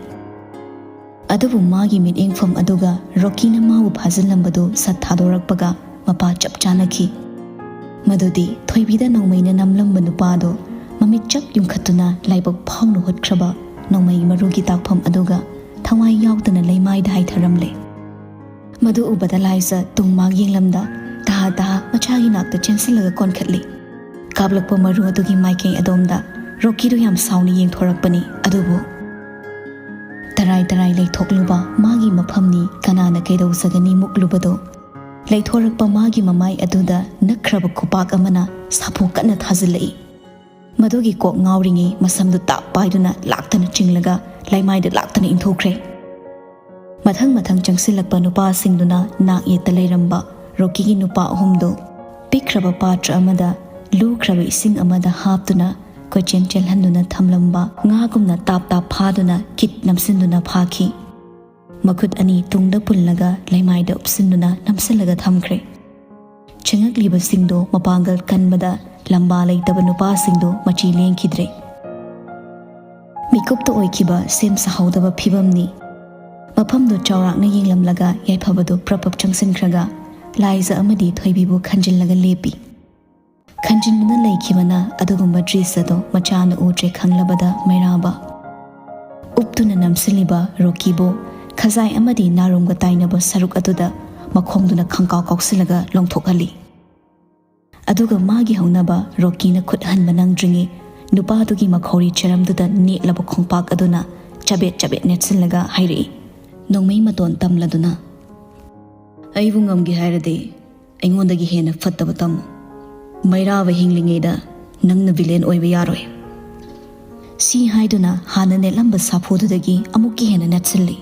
ꯑꯗꯨꯕꯨ ꯃꯥꯒꯤ ꯃꯤꯠꯌꯦꯡꯐꯝ ꯑꯗꯨꯒ ꯔꯣꯀꯤꯅ ꯃꯥꯕꯨ ꯐꯥꯖꯤꯜꯂꯝꯕꯗꯨ ꯁꯠ ꯊꯥꯗꯣꯔꯛꯄꯒ ꯃꯄꯥ ꯆꯞ ꯆꯥꯅꯈꯤ꯫ ꯃꯗꯨꯗꯤ ꯊꯣꯏꯕꯤꯗ ꯅꯣꯡꯃꯩꯅ ꯅꯝꯂꯝꯕ ꯅꯨꯄꯥꯗꯨ ꯃꯃꯤꯠ ꯆꯞ ꯌꯨꯡꯈꯠꯇꯨꯅ ꯂꯥꯏꯕꯛ ꯐꯥꯎꯅ ꯍꯨꯠꯈ꯭ꯔꯕ ꯅꯣꯡꯃꯩ ꯃꯔꯨꯒꯤ ꯇꯥꯛꯐꯝ ꯑꯗꯨꯒ ꯊꯋꯥꯏ ꯌꯥꯎꯗꯅ ꯂꯩꯃꯥꯏꯗ ꯍꯥꯏꯊꯔꯝꯂꯦ꯫ ꯃꯗꯨ ꯎꯕꯗ ꯂꯥꯏꯖ ꯇꯨꯡ ꯃꯥꯡ ꯌꯦꯡꯂꯝꯗ ꯇꯍꯥ ꯇꯍꯥ ꯃꯆꯥꯒꯤ ꯅꯥꯛꯇ ꯆꯦꯟꯁꯤꯜꯂꯒ ꯀꯣꯟꯈꯠꯂꯤ꯫ ꯀꯥꯞꯂꯛꯄ ꯃꯔꯨ ꯑꯗꯨꯒꯤ ꯃꯥꯏꯀꯩ ꯑꯗꯣꯝꯗ ꯔꯣꯀꯤꯗꯨ ꯌꯥꯝ ꯁꯥꯎꯅ ꯌꯦꯡꯊꯣꯔꯛꯄꯅꯤ꯫ ꯑꯗꯨꯕꯨ ꯇꯔꯥꯏ ꯇꯔꯥꯏ ꯂꯩꯊꯣꯛꯂꯨꯕ ꯃꯥꯒꯤ ꯃꯐꯝꯅꯤ, ꯀꯅꯥꯅ ꯀꯩꯗꯧꯖꯒꯅꯤ ꯃꯨꯛꯂꯨꯕꯗꯣ꯫ ꯂꯩꯊꯣꯔꯛꯄ ꯃꯥꯒꯤ ꯃꯃꯥꯏ ꯑꯗꯨꯗ ꯅꯛꯈ꯭ꯔꯕ ꯈꯨꯄꯥꯛ ꯑꯃꯅ ꯁꯥꯐꯨ ꯀꯟꯅ ꯊꯥꯖꯤꯜꯂꯛꯏ꯫ ꯃꯗꯨꯒꯤ ꯀꯣꯛ ꯉꯥꯎꯔꯤꯉꯩ ꯃꯁꯝꯗꯨ ꯇꯥꯛ ꯄꯥꯏꯗꯨꯅ ꯂꯥꯛꯇꯅ ꯆꯤꯡꯂꯒ ꯂꯩꯃꯥꯏꯗ ꯂꯥꯛꯇꯅ ꯏꯟꯊꯨꯈ꯭ꯔꯦ꯫ ꯃꯊꯪ ꯃꯊꯪ ꯆꯪꯁꯤꯜꯂꯛꯄ ꯅꯨꯄꯥꯁꯤꯡꯗꯨꯅ ꯅꯥꯛ ꯌꯦꯠꯇ ꯂꯩꯔꯝꯕ ꯔꯣꯀꯤꯒꯤ ꯅꯨꯄꯥ ꯑꯍꯨꯝꯗꯨ ꯄꯤꯛꯈ꯭ꯔꯕ ꯄꯥꯇ꯭ꯔ ꯑꯃꯗ ꯂꯨꯈ꯭ꯔꯕ ꯏꯁꯤꯡ ꯑꯃꯗ ꯍꯥꯞꯇꯨꯅ ꯀꯣꯏꯆꯦꯟ ꯆꯦꯜꯍꯟꯗꯨꯅ ꯊꯝꯂꯝꯕ ꯉꯥꯒꯨꯝꯅ ꯇꯥꯞ ꯇꯥꯞ ꯐꯥꯗꯨꯅ ꯀꯤꯠ ꯅꯝꯁꯤꯟꯗꯨꯅ ꯐꯥꯈꯤ꯫ ꯃꯈꯨꯠ ꯑꯅꯤ ꯇꯨꯡꯗ ꯄꯨꯜꯂꯒ ꯂꯩꯃꯥꯏꯗ ꯎꯞꯁꯤꯟꯗꯨꯅ ꯅꯝꯁꯤꯜꯂꯒ ꯊꯝꯈ꯭ꯔꯦ꯫ ꯆꯪꯉꯛꯂꯤꯕꯁꯤꯡꯗꯣ ꯃꯄꯥꯡꯒꯜ ꯀꯟꯕꯗ ꯂꯝꯕꯥ ꯂꯩꯇꯕ ꯅꯨꯄꯥꯁꯤꯡꯗꯣ ꯃꯆꯤ ꯂꯦꯡꯈꯤꯗ꯭ꯔꯦ꯫ ꯃꯤꯀꯨꯞꯇ ꯑꯣꯏꯈꯤꯕ ꯁꯦꯝ ꯁꯥꯍꯧꯗꯕ ꯐꯤꯕꯝꯅꯤ꯫ ꯃꯐꯝꯗꯨ ꯆꯥꯎꯔꯥꯛꯅ ꯌꯦꯡꯂꯝꯂꯒ ꯌꯥꯏꯐꯕꯗꯨ ꯄ꯭ꯔꯞ ꯄ꯭ꯔꯞ ꯆꯪꯁꯤꯟꯈ꯭ꯔꯒ ꯂꯥꯏꯖ ꯑꯃꯗꯤ ꯊꯣꯏꯕꯤꯕꯨ ꯈꯟꯖꯤꯜꯂꯒ ꯂꯦꯞꯄꯤ꯫ ꯈꯟꯖꯤꯟꯗꯨꯅ ꯂꯩꯈꯤꯕꯅ ꯑꯗꯨꯒꯨꯝꯕ ꯗ꯭ꯔꯤꯁ ꯑꯗꯨ ꯃꯆꯥꯅ ꯎꯗ꯭ꯔꯦ ꯈꯪꯂꯕꯗ ꯃꯩꯔꯥꯕ ꯎꯞꯇꯨꯅ ꯅꯝꯁꯤꯜꯂꯤꯕ ꯔꯣꯀꯤꯕꯨ ꯈꯖꯥꯏ ꯑꯃꯗꯤ ꯅꯥꯔꯨꯝꯒ ꯇꯥꯏꯅꯕ ꯁꯔꯨꯛ ꯑꯗꯨꯗ ꯃꯈꯣꯡꯗꯨꯅ ꯈꯪꯀꯥꯎ ꯀꯥꯎꯁꯤꯜꯂꯒ ꯂꯣꯡꯊꯣꯛꯍꯜꯂꯤ꯫ ꯑꯗꯨꯒ ꯃꯥꯒꯤ ꯍꯧꯅꯕ ꯔꯣꯀꯤꯅ ꯈꯨꯠ ꯍꯟꯕ ꯅꯪꯗ꯭ꯔꯤꯉꯩ ꯅꯨꯄꯥꯗꯨꯒꯤ ꯃꯈꯧꯔꯤ ꯆꯔꯝꯗꯨꯗ ꯅꯦꯠꯂꯕ ꯈꯣꯡꯄꯥꯛ ꯑꯗꯨꯅ ꯆꯕꯦꯠ ꯆꯕꯦꯠ ꯅꯦꯠꯁꯤꯜꯂꯒ ꯍꯥꯏꯔꯛꯏ, ꯅꯣꯡꯃꯩ ꯃꯇꯣꯟ ꯇꯝꯂꯗꯨꯅ, "ꯑꯩꯕꯨ ꯉꯝꯒꯦ ꯍꯥꯏꯔꯗꯤ ꯑꯩꯉꯣꯟꯗꯒꯤ ꯍꯦꯟꯅ ꯐꯠꯇꯕ ꯇꯝꯃꯨ꯫ ꯃꯩꯔꯥꯕ ꯍꯤꯡꯂꯤꯉꯩꯗ ꯅꯪꯅ ꯚꯤꯂꯦꯟ ꯑꯣꯏꯕ ꯌꯥꯔꯣꯏ"꯫ ꯁꯤ ꯍꯥꯏꯗꯨꯅ ꯍꯥꯟꯅ ꯅꯦꯠꯂꯝꯕ ꯁꯥꯐꯨꯗꯨꯗꯒꯤ ꯑꯃꯨꯛꯀ ꯍꯦꯟꯅ ꯅꯦꯠꯁꯤꯜꯂꯤ꯫